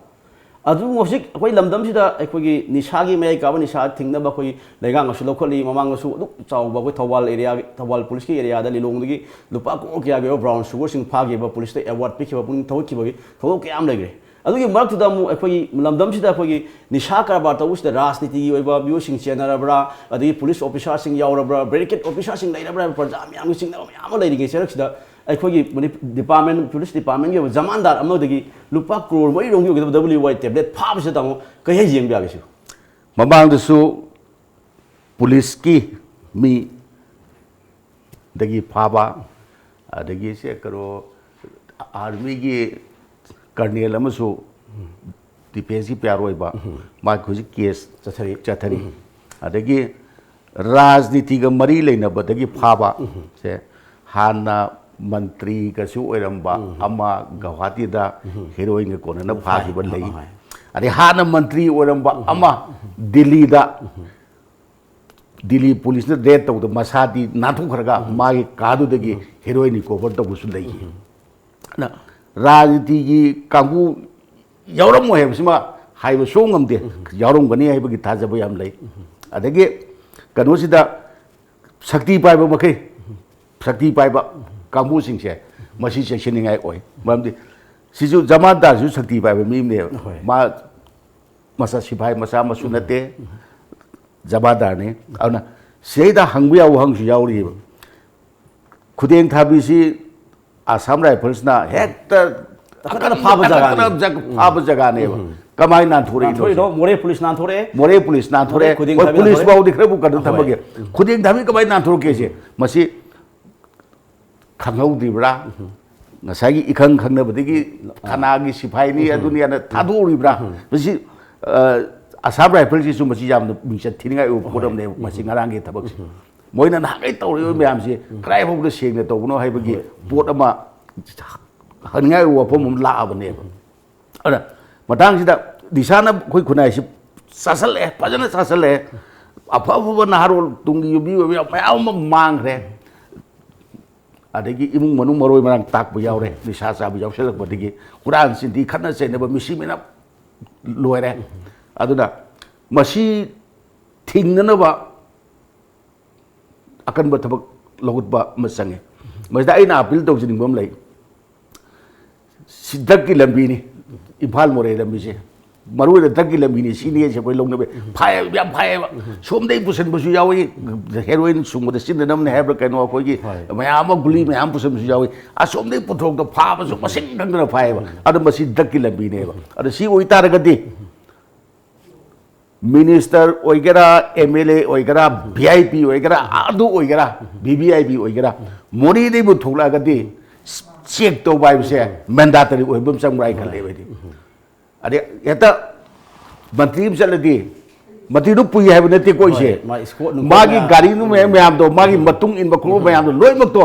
ꯑꯗꯨ ꯍꯧꯖꯤꯛ ꯑꯩꯈꯣꯏ ꯂꯝꯗꯝꯁꯤꯗ ꯑꯩꯈꯣꯏꯒꯤ ꯅꯤꯁꯥꯒꯤ ꯃꯌꯥꯏ ꯀꯥꯕ, ꯅꯤꯁꯥ ꯊꯤꯡꯅꯕ ꯑꯩꯈꯣꯏ ꯂꯩꯉꯥꯛꯅꯁꯨ ꯂꯧꯈꯠꯂꯤ꯫ ꯃꯃꯥꯡꯗꯁꯨ ꯑꯗꯨꯛ ꯆꯥꯎꯕ ꯑꯩꯈꯣꯏ ꯊꯧꯕꯥꯜ ꯑꯦꯔꯤꯌꯥꯒꯤ, ꯊꯧꯕꯥꯜ ꯄꯨꯂꯤꯁꯀꯤ ꯑꯦꯔꯤꯌꯥꯗ ꯂꯤꯂꯣꯡꯗꯒꯤ ꯂꯨꯄꯥ ꯀ꯭ꯔꯣꯔ ꯀꯌꯥꯒꯤ ꯑꯣꯏꯕ ꯕ꯭ꯔꯥꯎꯟ ꯁꯨꯒꯔꯁꯤꯡ ꯐꯥꯈꯤꯕ, ꯄꯨꯂꯤꯁꯇ ꯑꯦꯋꯥꯔꯗ ꯄꯤꯈꯤꯕ, ꯄꯨꯛꯅꯤꯡ ꯊꯧꯒꯠꯈꯤꯕꯒꯤ ꯊꯧꯗꯣꯛ ꯀꯌꯥ ꯑꯃ ꯂꯩꯈ꯭ꯔꯦ꯫ ꯑꯗꯨꯒꯤ ꯃꯔꯛꯇꯨꯗ ꯑꯃꯨꯛ ꯑꯩꯈꯣꯏꯒꯤ ꯂꯝꯗꯝꯁꯤꯗ ꯑꯩꯈꯣꯏꯒꯤ ꯅꯤꯁꯥ ꯀꯔꯕꯥꯔ ꯇꯧꯕꯁꯤꯗ ꯔꯥꯖꯅꯤꯇꯤꯒꯤ ꯑꯣꯏꯕ ꯃꯤꯑꯣꯏꯁꯤꯡ ꯆꯦꯟꯅꯔꯕ꯭ꯔꯥ, ꯑꯗꯒꯤ ꯄꯨꯂꯤꯁ ꯑꯣꯐꯤꯁꯥꯔꯁꯤꯡ ꯌꯥꯎꯔꯕ꯭ꯔꯥ, ꯕꯦꯔꯤꯀꯦꯠ ꯑꯣꯐꯤꯁꯥꯔꯁꯤꯡ ꯂꯩꯔꯕ꯭ꯔꯥ ꯍꯥꯏꯕ ꯄ꯭ꯔꯖꯥ ꯃꯌꯥꯝꯒꯤ ꯆꯤꯡꯅꯕ ꯃꯌꯥꯝ ꯑꯃ ꯂꯩꯔꯤꯉꯩ ꯆꯔꯛꯁꯤꯗ ꯑꯩꯈꯣꯏꯒꯤ ꯃꯅꯤ-, ꯗꯤꯄꯥꯔꯠꯃꯦꯟ, ꯄꯨꯂꯤꯁ ꯗꯤꯄꯥꯔꯠꯃꯦꯟꯒꯤ ꯑꯣꯏꯕ ꯖꯃꯥꯟꯗꯥꯔ ꯑꯃꯗꯒꯤ ꯂꯨꯄꯥ ꯀ꯭ꯔꯣꯔ ꯃꯔꯤꯔꯣꯝꯒꯤ ꯑꯣꯏꯒꯗꯕ W Y tablet ꯐꯥꯕꯁꯤꯗ, ꯇꯥꯃꯣ, ꯀꯩ ꯍꯥꯏ ꯌꯦꯡꯕ ꯌꯥꯒꯦ ꯁꯤꯕꯨ? ꯃꯃꯥꯡꯗꯁꯨ ꯄꯨꯂꯤꯁꯀꯤ ꯃꯤꯗꯒꯤ ꯐꯥꯕ, ꯑꯗꯒꯤ ꯁꯦ ꯀꯩꯅꯣ, ꯑꯥꯔꯃꯤꯒꯤ ꯀꯔꯅꯦꯜ ꯑꯃꯁꯨ ꯗꯤꯐꯦꯟꯁꯀꯤ ꯄꯤ ꯑꯥꯔ ꯑꯣꯏꯕ, ꯃꯥꯒꯤ ꯍꯧꯖꯤꯛ ꯀꯦꯁ ꯆꯠꯊꯔꯤ꯫ ꯆꯠꯊꯔꯤ꯫ ꯑꯗꯒꯤ ꯔꯥꯖꯅꯤꯇꯤꯒ ꯃꯔꯤ ꯂꯩꯅꯕꯗꯒꯤ ꯐꯥꯕ ꯁꯦ, ꯍꯥꯟꯅ ꯃꯟꯇ꯭ꯔꯤꯒꯁꯨ ꯑꯣꯏꯔꯝꯕ ꯑꯃ ꯒꯧꯍꯥꯇꯤꯗ ꯍꯦꯔꯣꯏꯟꯒ ꯀꯣꯟꯅꯅ ꯐꯥꯈꯤꯕ ꯂꯩ꯫ ꯑꯗꯩ ꯍꯥꯟꯅ ꯃꯟꯇ꯭ꯔꯤ ꯑꯣꯏꯔꯝꯕ ꯑꯃ ꯗꯤꯜꯂꯤꯗ, ꯗꯤꯜꯂꯤ ꯄꯨꯂꯤꯁꯅ ꯔꯦꯗ ꯇꯧꯕꯗ ꯃꯁꯥꯗꯤ ꯅꯥꯟꯊꯣꯛꯈ꯭ꯔꯒ ꯃꯥꯒꯤ ꯀꯥꯗꯨꯗꯒꯤ ꯍꯦꯔꯣꯏꯟ ꯔꯤꯀꯣꯚꯔ ꯇꯧꯕꯁꯨ ꯂꯩꯈꯤ꯫ ꯑꯗꯨꯅ ꯔꯥꯖꯅꯤꯇꯤꯒꯤ ꯀꯥꯡꯕꯨ ꯌꯥꯎꯔꯝꯃꯣꯏ ꯍꯥꯏꯕꯁꯤꯃ ꯍꯥꯏꯕ ꯁꯨꯡ ꯉꯝꯗꯦ꯫ ꯌꯥꯎꯔꯝꯒꯅꯤ ꯍꯥꯏꯕꯒꯤ ꯊꯥꯖꯕ ꯌꯥꯝ ꯂꯩ꯫ ꯑꯗꯒꯤ ꯀꯩꯅꯣꯁꯤꯗ ꯁꯛꯇꯤ ꯄꯥꯏꯕ ꯃꯈꯩ, ꯁꯛꯇꯤ ꯄꯥꯏꯕ ꯀꯥꯡꯕꯨꯁꯤꯡꯁꯦ ꯃꯁꯤ ꯆꯦꯛꯁꯤꯟꯅꯤꯡꯉꯥꯏ ꯑꯣꯏ꯫ ꯃꯔꯝꯗꯤ ꯁꯤꯁꯨ ꯖꯃꯥꯟꯗꯥꯔꯁꯤꯁꯨ ꯁꯛꯇꯤ ꯄꯥꯏꯕ ꯃꯤ ꯑꯃꯅꯦꯕ꯫ ꯍꯣꯏ꯫ ꯃꯥ ꯃꯆꯥ ꯁꯤꯐꯥꯏ ꯃꯆꯥ ꯃꯁꯨ ꯅꯠꯇꯦ, ꯖꯃꯥꯟꯗꯥꯔꯅꯤ꯫ ꯑꯗꯨꯅ ꯁꯤꯗꯩꯗ ꯍꯪꯕ ꯌꯥꯕ ꯋꯥꯍꯪꯁꯨ ꯌꯥꯎꯔꯤꯑꯕ꯫ ꯈꯨꯗꯦꯡ ꯊꯥꯕꯤꯁꯤ ꯑꯁꯥꯝ ꯔꯥꯏꯐꯜꯁꯅ ꯍꯦꯛꯇ ꯑꯀꯟꯅ ꯐꯥꯕ ꯑꯀꯟꯅ ꯖꯒꯥꯅꯤ꯫ ꯖꯒ-, ꯐꯥꯕ ꯖꯒꯥꯅꯦꯕ꯫ ꯀꯃꯥꯏꯅ ꯅꯥꯟꯊꯣꯔꯛꯏꯅꯣ? ꯅꯥꯟꯊꯣꯔꯛꯏꯗꯣ ꯃꯣꯔꯦ ꯄꯨꯂꯤꯁ ꯅꯥꯟꯊꯣꯔꯛꯑꯦ꯫ ꯃꯣꯔꯦ ꯄꯨꯂꯤꯁ ꯅꯥꯟꯊꯣꯔꯛꯑꯦ꯫ ꯈꯨꯗꯦꯡ ꯍꯣꯏ, ꯊꯥꯕꯤ ꯄꯨꯂꯤꯁ ꯅꯥꯟꯊꯣꯔꯛꯑꯦ꯫ ꯐꯥꯎꯗꯤ ꯈꯔꯕꯨ ꯀꯩꯅꯣ ꯍꯣꯏ꯫ ꯊꯝꯃꯒꯦ꯫ ꯈꯨꯗꯦꯡ ꯊꯥꯕꯤ ꯀꯃꯥꯏꯅ ꯅꯥꯟꯊꯣꯔꯛꯀꯦꯁꯦ? ꯃꯁꯤ ꯈꯪꯍꯧꯗ꯭ꯔꯤꯕ꯭ꯔꯥ? ꯉꯁꯥꯏꯒꯤ ꯏꯈꯪ ꯈꯪꯅꯕꯗꯒꯤ ꯊꯅꯥꯒꯤ ꯁꯤꯐꯥꯏꯅꯤ, ꯑꯗꯨꯅꯤ ꯑꯅ ꯊꯥꯗꯣꯛꯎꯔꯤꯕ꯭ꯔꯥ? ꯃꯁꯤ, ꯑ, ꯑꯁꯥꯝ ꯔꯥꯏꯐꯜꯁꯤꯁꯨ ꯃꯁꯤ ꯌꯥꯝꯅ ꯃꯤꯡꯆꯠ ꯊꯤꯅꯤꯡꯉꯥꯏ ꯑꯣꯏꯕ ꯄꯣꯠ ꯑꯃꯅꯦꯕ, ꯃꯁꯤ ꯉꯔꯥꯡꯒꯤ ꯊꯕꯛꯁꯦ꯫ ꯃꯣꯏꯅ ꯅꯍꯥꯟꯈꯩ ꯇꯧꯔꯤꯕ ꯃꯌꯥꯝꯁꯤ ꯀꯗꯥꯏ ꯐꯥꯎꯕꯗ ꯁꯦꯡꯅ ꯇꯧꯕꯅꯣ ꯍꯥꯏꯕꯒꯤ ꯄꯣꯠ ꯑꯃ ꯍꯪꯅꯤꯡꯉꯥꯏ ꯋꯥꯐꯝ ꯑꯃ ꯂꯥꯛꯑꯕꯅꯦꯕ꯫ ꯑꯗꯨꯅ ꯃꯇꯥꯡꯁꯤꯗ ꯅꯤꯁꯥꯅ ꯑꯩꯈꯣꯏ ꯈꯨꯟꯅꯥꯏꯁꯤ ꯆꯥꯁꯜꯂꯛꯑꯦ, ꯐꯖꯅ ꯆꯥꯁꯜꯂꯛꯑꯦ꯫ ꯑꯐ ꯑꯐꯕ ꯅꯍꯥꯔꯣꯜ ꯇꯨꯡꯒꯤ ꯌꯨꯝꯕꯤ ꯑꯣꯏꯕ ꯃꯌꯥꯝ ꯑꯃ ꯃꯥꯡꯈ꯭ꯔꯦ꯫ ꯑꯗꯒꯤ ꯏꯃꯨꯡ ꯃꯅꯨꯡ ꯃꯔꯣꯏ ꯃꯔꯥꯡ ꯇꯥꯛꯄ ꯌꯥꯎꯔꯦ, ꯅꯤꯁꯥ ꯆꯥꯕ ꯌꯥꯎꯁꯜꯂꯛꯄꯗꯒꯤ ꯍꯨꯔꯥꯟ ꯆꯤꯟꯊꯤ, ꯈꯠꯅ ꯆꯩꯅꯕ, ꯃꯤꯁꯤ ꯃꯤꯅ ꯂꯣꯏꯔꯦ꯫ ꯑꯗꯨꯅ ꯃꯁꯤ ꯊꯤꯡꯅꯅꯕ ꯑꯀꯟꯕ ꯊꯕꯛ ꯂꯧꯈꯠꯄ ꯑꯃ ꯆꯪꯉꯤ꯫ ꯃꯁꯤꯗ ꯑꯩꯅ ꯑꯥꯄꯤꯜ ꯇꯧꯖꯅꯤꯡꯕ ꯑꯃ ꯂꯩ꯫ ꯁꯤ ꯗ꯭ꯔꯒꯀꯤ ꯂꯝꯕꯤꯅꯤ, ꯏꯝꯐꯥꯜ ꯃꯣꯔꯦ ꯂꯝꯕꯤꯁꯦ꯫ ꯃꯔꯨꯑꯣꯏꯅ ꯗ꯭ꯔꯒꯀꯤ ꯂꯝꯕꯤꯅꯤ, ꯁꯤꯅꯤ ꯍꯥꯏꯁꯦ ꯑꯩꯈꯣꯏ ꯂꯧꯅꯕ ꯐꯥꯏꯌꯦꯕ, ꯌꯥꯝ ꯐꯥꯏꯌꯦꯕ꯫ ꯁꯣꯝꯗꯒꯤ ꯄꯨꯁꯤꯟꯕꯁꯨ ꯌꯥꯎꯏ, ꯍꯦꯔꯣꯏꯟ ꯁꯨꯡꯕꯗ ꯁꯤꯖꯤꯟꯅꯅꯕꯅꯦ ꯍꯥꯏꯕ꯭ꯔꯥ ꯀꯩꯅꯣ, ꯑꯩꯈꯣꯏꯒꯤ ꯍꯣꯏ꯫ ꯃꯌꯥꯝ ꯑꯃ, ꯒꯨꯂꯤ ꯃꯌꯥꯝ ꯄꯨꯁꯤꯟꯕꯁꯨ ꯌꯥꯎꯏ꯫ ꯑꯁꯣꯝꯗꯒꯤ ꯄꯨꯊꯣꯛꯇ ꯐꯥꯕꯁꯨ ꯃꯁꯤꯡ ꯈꯪꯗꯅ ꯐꯥꯏꯌꯦꯕ꯫ ꯑꯗꯣ ꯃꯁꯤ ꯗ꯭ꯔꯒꯀꯤ ꯂꯝꯕꯤꯅꯦꯕ꯫ ꯑꯗꯣ ꯁꯤ ꯑꯣꯏꯇꯥꯔꯒꯗꯤ ꯃꯤꯅꯤꯁꯇꯔ ꯑꯣꯏꯒꯦꯔꯥ, ꯑꯦꯝ ꯑꯦꯜ ꯑꯦ ꯑꯣꯏꯒꯦꯔꯥ, ꯚꯤ ꯑꯥꯏ ꯄꯤ ꯑꯣꯏꯒꯦꯔꯥ, ꯑꯗꯨ ꯑꯣꯏꯒꯦꯔꯥ, ꯚꯤ ꯚꯤ ꯑꯥꯏ ꯄꯤ ꯑꯣꯏꯒꯦꯔꯥ, ꯃꯣꯔꯦꯗꯩꯕꯨ ꯊꯣꯛꯂꯛꯑꯒꯗꯤ ꯆꯦꯛ ꯇꯧꯕ ꯍꯥꯏꯕꯁꯦ ꯃꯦꯟꯗꯥꯇꯔꯤ ꯑꯣꯏꯕ ꯑꯃ ꯆꯪꯕ꯭ꯔꯥ ꯍꯥꯏꯅ ꯈꯜꯂꯦꯕ ꯑꯩꯗꯤ꯫ ꯑꯗꯩ ꯍꯦꯛꯇ ꯃꯟꯇ꯭ꯔꯤ ꯑꯃ ꯆꯠꯂꯗꯤ, ꯃꯟꯇ꯭ꯔꯤꯗꯨ ꯄꯨꯏ ꯍꯥꯏꯕ ꯅꯠꯇꯦꯀꯣ ꯑꯩꯁꯦ꯫ ꯍꯣꯏ, ꯃꯥ escort ꯅꯨꯡꯀꯣꯠ ꯃꯥꯒꯤ ꯃꯌꯥꯝ꯫ ꯒꯥꯔꯤ ꯅꯨꯡ ꯃꯌꯥꯝ ꯃꯌꯥꯝꯗꯣ, ꯃꯥꯒꯤ ꯃꯇꯨꯡ ꯏꯟꯕ ꯈꯣꯠꯄ ꯃꯌꯥꯝꯗꯣ ꯂꯣꯏꯅꯃꯛꯇꯣ,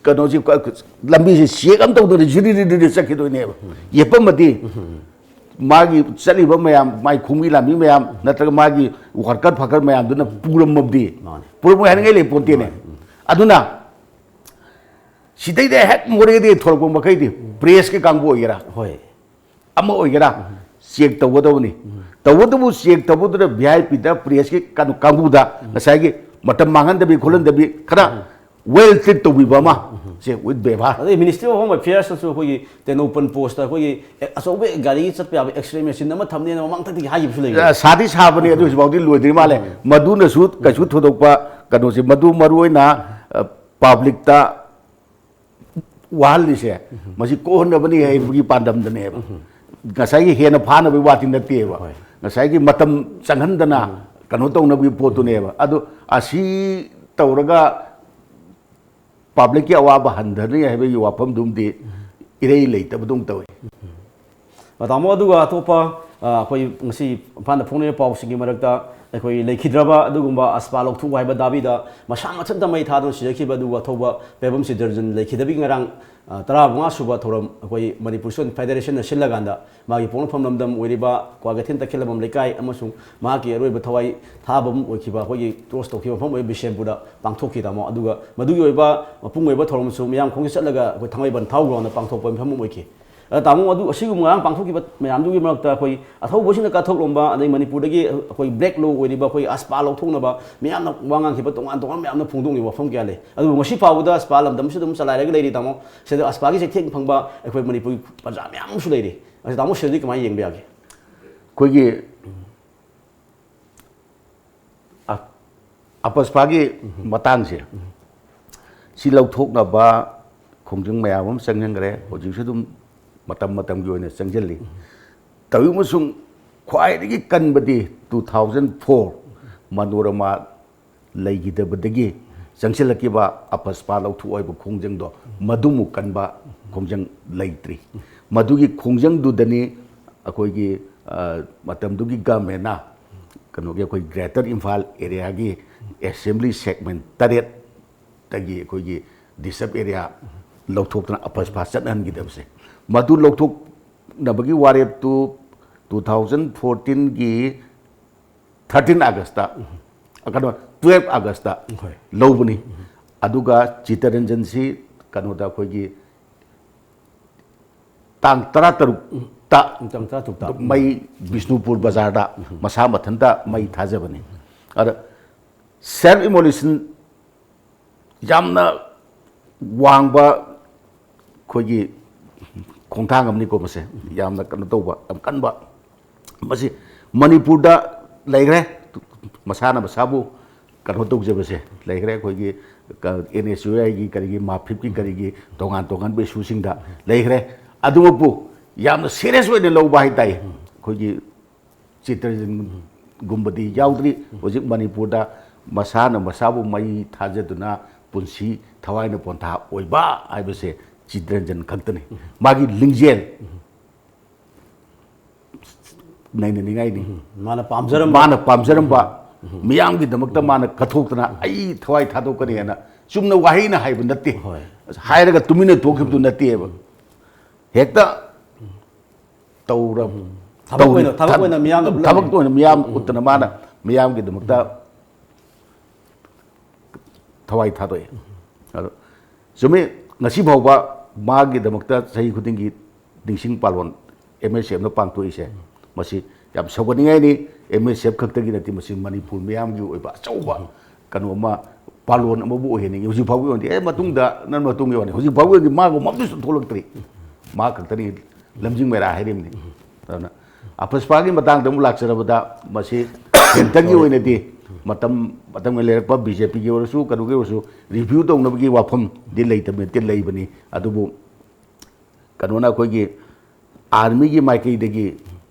ꯀꯩꯅꯣꯁꯤ, ꯂꯝꯕꯤꯁꯤ ꯆꯦꯛ ꯑꯃ ꯇꯧꯗꯅ ꯖꯤꯔꯤ ꯖꯤꯔꯤ ꯖꯤꯔꯤ ꯆꯠꯈꯤꯗꯣꯏꯅꯦꯕ꯫ ꯌꯦꯞꯄꯝꯃꯗꯤ ꯃꯥꯒꯤ ꯆꯠꯂꯤꯕ ꯃꯌꯥꯝ, ꯃꯥꯏ ꯈꯣꯡꯕꯤ ꯂꯥꯟꯕꯤ ꯃꯌꯥꯝ, ꯅꯠꯇ꯭ꯔꯒ ꯃꯥꯒꯤ ꯋꯥꯔꯀꯔ ꯐꯥꯀꯔ ꯃꯌꯥꯝꯗꯨꯅ ꯄꯨꯔꯝꯃꯕꯗꯤ, ꯃꯥꯅꯦ꯫ ꯄꯨꯔꯝꯃꯣꯏ ꯍꯥꯏꯅꯤꯡꯉꯥꯏ ꯂꯩ ꯄꯣꯟꯇꯦꯅꯦ꯫ ꯃꯥꯅꯦ꯫ ꯑꯗꯨꯅ ꯁꯤꯗꯩꯗ ꯍꯦꯛ ꯃꯣꯔꯦꯗꯒꯤ ꯊꯣꯛꯂꯛꯄ ꯃꯈꯩꯗꯤ, ꯄ꯭ꯔꯦꯁꯀꯤ ꯀꯥꯡꯕꯨ ꯑꯣꯏꯒꯦꯔꯥ, ꯍꯣꯏ꯫ ꯑꯃ ꯑꯣꯏꯒꯦꯔꯥ, ꯆꯦꯛ ꯇꯧꯒꯗꯕꯅꯤ꯫ ꯇꯧꯕꯇꯕꯨ ꯆꯦꯛ ꯇꯧꯕꯗꯨꯗ ꯚꯤ ꯑꯥꯏ ꯄꯤꯗ, ꯄ꯭ꯔꯦꯁꯀꯤ ꯀꯩꯅꯣ ꯀꯥꯡꯕꯨꯗ ꯉꯁꯥꯏꯒꯤ ꯃꯇꯝ ꯃꯥꯡꯍꯟꯗꯕꯤ ꯈꯣꯠꯍꯟꯗꯕꯤ, ꯈꯔ well treat ꯇꯧꯕꯤꯕ ꯑꯃ, ꯁꯦ with ꯕꯦꯕꯥꯔ꯫ ꯑꯗꯩ Ministry of Home Affairs ꯅꯁꯨ ꯑꯩꯈꯣꯏꯒꯤ ꯇꯦꯡꯅꯧꯄꯜ ꯄꯣꯁꯇ ꯑꯩꯈꯣꯏꯒꯤ ꯑꯦ-, ꯑꯆꯧꯕ ꯒꯥꯔꯤ ꯆꯠꯄ ꯌꯥꯕ X-ray machine ꯑꯃ ꯊꯝꯅꯦꯅ ꯃꯃꯥꯡꯊꯛꯇꯒꯤ ꯍꯥꯏꯈꯤꯕꯁꯨ ꯂꯩꯌꯦ꯫ ꯑ, ꯁꯥꯗꯤ ꯁꯥꯕꯅꯤ, ꯑꯗꯨ ꯍꯧꯖꯤꯛꯐꯥꯎꯗꯤ ꯂꯣꯏꯗ꯭ꯔꯤ ꯃꯥꯜꯂꯦ꯫ ꯃꯗꯨꯅꯁꯨ ꯀꯩꯁꯨ ꯊꯣꯏꯗꯣꯛꯄ ꯀꯩꯅꯣꯁꯦ, ꯃꯗꯨ ꯃꯔꯨꯑꯣꯏꯅ, ꯑ, ꯄꯕ꯭ꯂꯤꯛꯇ ꯋꯥꯍꯜꯂꯤꯁꯦ, ꯃꯁꯤ ꯀꯣꯛꯍꯟꯅꯕꯅꯤ ꯍꯥꯏꯕꯒꯤ ꯄꯥꯟꯗꯝꯗꯅꯦꯕ꯫ ꯉꯁꯥꯏꯒꯤ ꯍꯦꯟꯅ ꯐꯥꯅꯕꯒꯤ ꯋꯥꯗꯤ ꯅꯠꯇꯦꯕ꯫ ꯍꯣꯏ꯫ ꯉꯁꯥꯏꯒꯤ ꯃꯇꯝ ꯆꯪꯍꯟꯗꯅ ꯀꯩꯅꯣ ꯇꯧꯅꯕꯒꯤ ꯄꯣꯠꯇꯨꯅꯦꯕ꯫ ꯑꯗꯨ ꯑꯁꯤ ꯇꯧꯔꯒ ꯄꯕ꯭ꯂꯤꯛꯀꯤ ꯑꯋꯥꯕ ꯍꯟꯊꯅꯤ ꯍꯥꯏꯕꯒꯤ ꯋꯥꯐꯝꯗꯨꯝꯗꯤ ꯏꯔꯩ ꯂꯩꯇꯕꯗꯧꯅ ꯇꯧꯏ꯫ ꯑ, ꯇꯥꯃꯣ, ꯑꯗꯨꯒ ꯑꯇꯣꯞꯄ, ꯑ, ꯑꯩꯈꯣꯏ ꯉꯁꯤ ꯏꯝꯐꯥꯜꯗ ꯐꯣꯡꯂꯤꯕ ꯄꯥꯎꯁꯤꯡꯒꯤ ꯃꯔꯛꯇ, ꯑꯩꯈꯣꯏ ꯂꯩꯈꯤꯗ꯭ꯔꯕ ꯑꯗꯨꯒꯨꯝꯕ ꯑꯁꯄꯥ ꯂꯧꯊꯣꯛꯎ ꯍꯥꯏꯕ ꯗꯥꯕꯤꯗ ꯃꯁꯥ ꯃꯊꯟꯇ ꯃꯩ ꯊꯥꯗꯨꯅ ꯁꯤꯖꯈꯤꯕ ꯑꯗꯨꯒ ꯊꯧꯕ ꯄꯦꯕꯝ ꯁꯤꯗꯔꯖꯟ ꯂꯩꯈꯤꯗꯕꯒꯤ ꯉꯔꯥꯡ, ꯑ, ꯇꯔꯥꯃꯉꯥ ꯁꯨꯕ ꯊꯧꯔꯝ ꯑꯩꯈꯣꯏ ꯃꯅꯤꯄꯨꯔ ꯁ꯭ꯇꯨꯗꯦꯟꯠ ꯐꯦꯗꯔꯦꯁꯟꯅ ꯁꯤꯜꯂꯀꯥꯟꯗ ꯃꯥꯒꯤ ꯄꯣꯛꯅꯐꯝ ꯂꯝꯗꯝ ꯑꯣꯏꯔꯤꯕ ꯀ꯭ꯋꯥꯀꯩꯊꯦꯜ ꯇꯈꯦꯜꯂꯝꯕꯝ ꯂꯩꯀꯥꯏ ꯑꯃꯁꯨꯡ ꯃꯍꯥꯛꯀꯤ ꯑꯔꯣꯏꯕ ꯊꯋꯥꯏ ꯊꯥꯐꯝ ꯑꯣꯏꯈꯤꯕ ꯑꯩꯈꯣꯏꯒꯤ ꯇꯣꯁ ꯇꯧꯈꯤꯕ ꯃꯐꯝ ꯑꯣꯏꯕ ꯕꯤꯁꯦꯝꯄꯨꯔꯗ ꯄꯥꯡꯊꯣꯛꯈꯤ, ꯇꯥꯃꯣ꯫ ꯑꯗꯨꯒ ꯃꯗꯨꯒꯤ ꯑꯣꯏꯕ ꯃꯄꯨꯡ ꯑꯣꯏꯕ ꯊꯧꯔꯝꯁꯨ ꯃꯤꯌꯥꯝ ꯈꯣꯡꯆꯠ ꯆꯠꯂꯒ ꯑꯩꯈꯣꯏ ꯊꯥꯡꯃꯩꯕꯟ ꯊꯥꯎ ꯒ꯭ꯔꯥꯎꯟꯗ ꯄꯥꯡꯊꯣꯛꯄ ꯃꯐꯝ ꯑꯃ ꯑꯣꯏꯈꯤ꯫ ꯑꯗ ꯇꯥꯃꯣ, ꯑꯗꯨ ꯑꯁꯤꯒꯨꯝꯕ ꯉꯔꯥꯡ ꯄꯥꯡꯊꯣꯛꯈꯤꯕ ꯃꯌꯥꯝꯗꯨꯒꯤ ꯃꯔꯛꯇ ꯑꯩꯈꯣꯏ ꯑꯊꯧꯕꯁꯤꯡꯅ ꯀꯠꯊꯣꯛꯂꯝꯕ, ꯑꯗꯩ ꯃꯅꯤꯄꯨꯔꯗꯒꯤ ꯑꯩꯈꯣꯏ ꯕ꯭ꯂꯦꯛ ꯂꯣ ꯑꯣꯏꯔꯤꯕ ꯑꯩꯈꯣꯏ ꯑꯁꯄꯥ ꯂꯧꯊꯣꯛꯅꯕ ꯃꯤꯌꯥꯝꯅ ꯋꯥ ꯉꯥꯡꯈꯤꯕ ꯇꯣꯉꯥꯟ ꯇꯣꯉꯥꯟꯕ ꯃꯌꯥꯝꯅ ꯐꯣꯡꯗꯣꯛꯂꯤꯕ ꯋꯥꯐꯝ ꯀꯌꯥ ꯂꯩ꯫ ꯑꯗꯨꯕꯨ ꯉꯁꯤ ꯐꯥꯎꯕꯗ ꯑꯁꯄꯥ ꯂꯝꯗꯝꯁꯤꯗ ꯑꯗꯨꯝ ꯆꯂꯥꯏꯔꯒ ꯂꯩꯔꯤ, ꯇꯥꯃꯣ꯫ ꯁꯤꯗ ꯑꯁꯄꯥꯒꯤ ꯆꯩꯊꯦꯡ ꯐꯪꯕ ꯑꯩꯈꯣꯏ ꯃꯅꯤꯄꯨꯔꯒꯤ ꯄ꯭ꯔꯖꯥ ꯃꯌꯥꯝ ꯑꯃꯁꯨ ꯂꯩꯔꯤ꯫ ꯑꯁꯤ ꯇꯥꯃꯣ, ꯁꯤꯗꯗꯤ ꯀꯃꯥꯏꯅ ꯌꯦꯡꯕ ꯌꯥꯒꯦ? ꯑꯩꯈꯣꯏꯒꯤ ꯑ-, ꯑꯄꯁꯄꯥꯒꯤ ꯃꯇꯥꯡꯁꯦ, ꯁꯤ ꯂꯧꯊꯣꯛꯅꯕ ꯈꯣꯡꯖꯪ ꯃꯌꯥꯝ ꯑꯃ ꯆꯪꯁꯤꯟꯈ꯭ꯔꯦ꯫ ꯍꯧꯖꯤꯛꯁꯨ ꯑꯗꯨꯝ ꯃꯇꯝ ꯃꯇꯝꯒꯤ ꯑꯣꯏꯅ ꯆꯪꯁꯤꯜꯂꯤ꯫ ꯇꯧꯏ ꯑꯃꯁꯨꯡ ꯈ꯭ꯋꯥꯏꯗꯒꯤ ꯀꯟꯕꯗꯤ two thousand four ꯃꯅꯣꯔꯃꯥ ꯂꯩꯈꯤꯗꯕꯗꯒꯤ ꯆꯪꯁꯤꯜꯂꯛꯈꯤꯕ ꯑꯄꯁꯄꯥ ꯂꯧꯊꯣꯛ ꯍꯥꯏꯕ ꯈꯣꯡꯖꯪꯗꯣ, ꯃꯗꯨꯃꯨꯛ ꯀꯟꯕ ꯈꯣꯡꯖꯪ ꯂꯩꯇ꯭ꯔꯤ꯫ ꯃꯗꯨꯒꯤ ꯈꯣꯡꯖꯪꯗꯨꯗꯅꯤ ꯑꯩꯈꯣꯏꯒꯤ, ꯑ, ꯃꯇꯝꯗꯨꯒꯤ ꯒꯃꯦꯟꯅ ꯀꯩꯅꯣꯒꯤ ꯑꯩꯈꯣꯏ ꯒ꯭ꯔꯦꯇꯔ ꯏꯝꯐꯥꯜ ꯑꯦꯔꯤꯌꯥꯒꯤ ꯑꯦꯁꯦꯝꯕ꯭ꯂꯤ ꯁꯦꯒꯃꯦꯟ ꯇꯔꯦꯠꯇꯒꯤ ꯑꯩꯈꯣꯏꯒꯤ ꯗꯤꯁꯇꯔꯕ ꯑꯦꯔꯤꯌꯥ ꯂꯧꯊꯣꯛꯇꯅ ꯑꯄꯁꯄꯥ ꯆꯠꯅꯍꯟꯈꯤꯗꯕꯁꯦ, ꯃꯗꯨ ꯂꯧꯊꯣꯛꯅꯕꯒꯤ ꯋꯥꯔꯦꯞꯇꯨ two thousand fourteen ꯒꯤ thirteen August ꯇ, ꯀꯩꯅꯣ, twelve August ꯇ ꯍꯣꯏ꯫ ꯂꯧꯕꯅꯤ꯫ ꯑꯗꯨꯒ ꯆꯤꯇꯔꯟꯖꯟꯁꯤ ꯀꯩꯅꯣꯗ ꯑꯩꯈꯣꯏꯒꯤ ꯇꯥꯡ ꯇꯔꯥꯇꯔꯨꯛꯇ ꯇꯥꯡ ꯇꯔꯥꯇꯔꯨꯛꯇ꯫ ꯃꯩ ꯕꯤꯁꯅꯨꯄꯨꯔ ꯕꯖꯥꯔꯗ ꯃꯁꯥ ꯃꯊꯟꯇ ꯃꯩ ꯊꯥꯖꯕꯅꯤ꯫ ꯑꯗ ꯁꯦꯜꯐ ꯏꯃꯣꯂꯦꯁꯟ ꯌꯥꯝꯅ ꯋꯥꯡꯕ ꯑꯩꯈꯣꯏꯒꯤ ꯈꯣꯡꯊꯥꯡ ꯑꯃꯅꯤꯀꯣ ꯃꯁꯦ꯫ ꯌꯥꯝꯅ ꯀꯩꯅꯣ ꯇꯧꯕ, ꯌꯥꯝ ꯀꯟꯕ꯫ ꯃꯁꯤ ꯃꯅꯤꯄꯨꯔꯗ ꯂꯩꯈ꯭ꯔꯦ, ꯃꯁꯥꯅ ꯃꯁꯥꯕꯨ ꯀꯩꯅꯣ ꯇꯧꯖꯕꯁꯦ ꯂꯩꯈ꯭ꯔꯦ꯫ ꯑꯩꯈꯣꯏꯒꯤ ꯑꯦꯟ ꯑꯦꯁ ꯌꯨ ꯑꯥꯏꯒꯤ ꯀꯔꯤꯒꯤ ꯃꯥꯐꯤꯞꯀꯤ ꯀꯔꯤꯒꯤ ꯇꯣꯉꯥꯟ ꯇꯣꯉꯥꯟꯕ ꯏꯁꯨꯁꯤꯡꯗ ꯂꯩꯈ꯭ꯔꯦ꯫ ꯑꯗꯨꯃꯛꯄꯨ ꯌꯥꯝꯅ ꯁꯤꯔꯤꯌꯁ ꯑꯣꯏꯅ ꯂꯧꯕ ꯍꯥꯏ ꯇꯥꯏ꯫ ꯑꯩꯈꯣꯏꯒꯤ ꯆꯤꯇ꯭ꯔꯟꯖꯟꯒꯨꯝꯕꯗꯤ ꯌꯥꯎꯗ꯭ꯔꯤ꯫ ꯍꯧꯖꯤꯛ ꯃꯅꯤꯄꯨꯔꯗ ꯃꯁꯥꯅ ꯃꯁꯥꯕꯨ ꯃꯩ ꯊꯥꯖꯗꯨꯅ ꯄꯨꯟꯁꯤ ꯊꯋꯥꯏꯅ ꯄꯣꯟꯊꯥ ꯑꯣꯏꯕ ꯍꯥꯏꯕꯁꯦ ꯆꯤꯇ꯭ꯔꯟꯖꯟ ꯈꯛꯇꯅꯤ꯫ ꯃꯥꯒꯤ ꯂꯤꯡꯖꯦꯜ ꯅꯩꯅꯅꯤꯡꯉꯥꯏꯅꯤ꯫ ꯃꯥꯅ ꯄꯥꯝꯖꯔꯝꯕ ꯃꯥꯅ ꯄꯥꯝꯖꯔꯝꯕ ꯃꯤꯌꯥꯝꯒꯤꯗꯃꯛꯇ ꯃꯥꯅ ꯀꯠꯊꯣꯛꯇꯅ ꯑꯩ ꯊꯋꯥꯏ ꯊꯥꯗꯣꯛꯀꯅꯤ ꯍꯥꯏꯅ ꯆꯨꯝꯅ ꯋꯥꯍꯩꯅ ꯍꯥꯏꯕ ꯅꯠꯇꯦ꯫ ꯍꯣꯏ꯫ ꯍꯥꯏꯔꯒ ꯇꯨꯃꯤꯟꯅ ꯊꯣꯛꯈꯤꯕꯗꯨ ꯅꯠꯇꯦꯕ꯫ ꯍꯦꯛꯇ ꯇꯧꯔ ꯊꯕꯛ ꯑꯣꯏꯅ- ꯊꯕꯛ ꯑꯣꯏꯅ ꯃꯤꯌꯥꯝꯗ ꯎꯠꯂꯝꯃꯦ꯫ ꯊꯕꯛ ꯑꯣꯏꯅ ꯃꯤꯌꯥꯝ ꯎꯠꯇꯅ ꯃꯥꯅ ꯃꯤꯌꯥꯝꯒꯤꯗꯃꯛꯇ ꯊꯋꯥꯏ ꯊꯥꯗꯣꯛꯑꯦ꯫ ꯑꯗꯣ ꯆꯨꯝꯃꯤ, ꯉꯁꯤ ꯐꯥꯎꯕ ꯃꯥꯒꯤꯗꯃꯛꯇ ꯆꯍꯤ ꯈꯨꯗꯤꯡꯒꯤ ꯅꯤꯡꯁꯤꯡ ꯄꯥꯂꯣꯟ ꯑꯦꯝ ꯑꯦꯁ ꯑꯦꯐꯅ ꯄꯥꯡꯊꯣꯛꯏꯁꯦ, ꯃꯁꯤ ꯌꯥꯝ ꯁꯧꯒꯠꯅꯤꯡꯉꯥꯏꯅꯤ꯫ ꯑꯦꯝ ꯑꯦꯁ ꯑꯦꯐ ꯈꯛꯇꯒꯤ ꯅꯠꯇꯦ, ꯃꯁꯤ ꯃꯅꯤꯄꯨꯔ ꯃꯤꯌꯥꯝꯒꯤ ꯑꯣꯏꯕ ꯑꯆꯧꯕ ꯀꯩꯅꯣ ꯑꯃ, ꯄꯥꯂꯣꯟ ꯑꯃꯕꯨ ꯑꯣꯏꯍꯟꯅꯤꯡꯉꯤ꯫ ꯍꯧꯖꯤꯛ ꯐꯥꯎꯒꯤ ꯑꯣꯏꯅꯗꯤ, ꯑꯦ, ꯃꯇꯨꯡꯗ, ꯅꯪ ꯃꯇꯨꯡꯒꯤ ꯋꯥꯅꯤ, ꯍꯧꯖꯤꯛ ꯐꯥꯎꯒꯤ ꯑꯣꯏꯅꯗꯤ ꯃꯥꯒꯨꯝꯕ ꯑꯝꯇꯁꯨ ꯊꯣꯛꯂꯛꯇ꯭ꯔꯤ꯫ ꯃꯥ ꯈꯛꯇꯅꯤ ꯂꯝꯖꯤꯡ ꯃꯩꯔꯥ ꯍꯥꯏꯔꯤꯕꯅꯤ꯫ ꯑꯗꯨꯅ ꯑꯄꯁꯄꯥꯒꯤ ꯃꯇꯥꯡꯗ ꯑꯃꯨꯛ ꯂꯥꯛꯆꯔꯕꯗ, ꯃꯁꯤ ꯁꯦꯟꯇꯔꯒꯤ ꯑꯣꯏꯅꯗꯤ ꯃꯇꯝ ꯃꯇꯝꯒꯤ ꯂꯩꯔꯛꯄ ꯕꯤ ꯖꯦ ꯄꯤꯒꯤ ꯑꯣꯏꯔꯁꯨ, ꯀꯩꯅꯣꯒꯤ ꯑꯣꯏꯔꯁꯨ, ꯔꯤꯚ꯭ꯌꯨ ꯇꯧꯅꯕꯒꯤ ꯋꯥꯐꯝꯗꯤ ꯂꯩꯇꯕ ꯅꯠꯇꯦ, ꯂꯩꯕꯅꯤ꯫ ꯑꯗꯨꯕꯨ ꯀꯩꯅꯣꯅ ꯑꯩꯈꯣꯏꯒꯤ ꯑꯥꯔꯃꯤꯒꯤ ꯃꯥꯏꯀꯩꯗꯒꯤ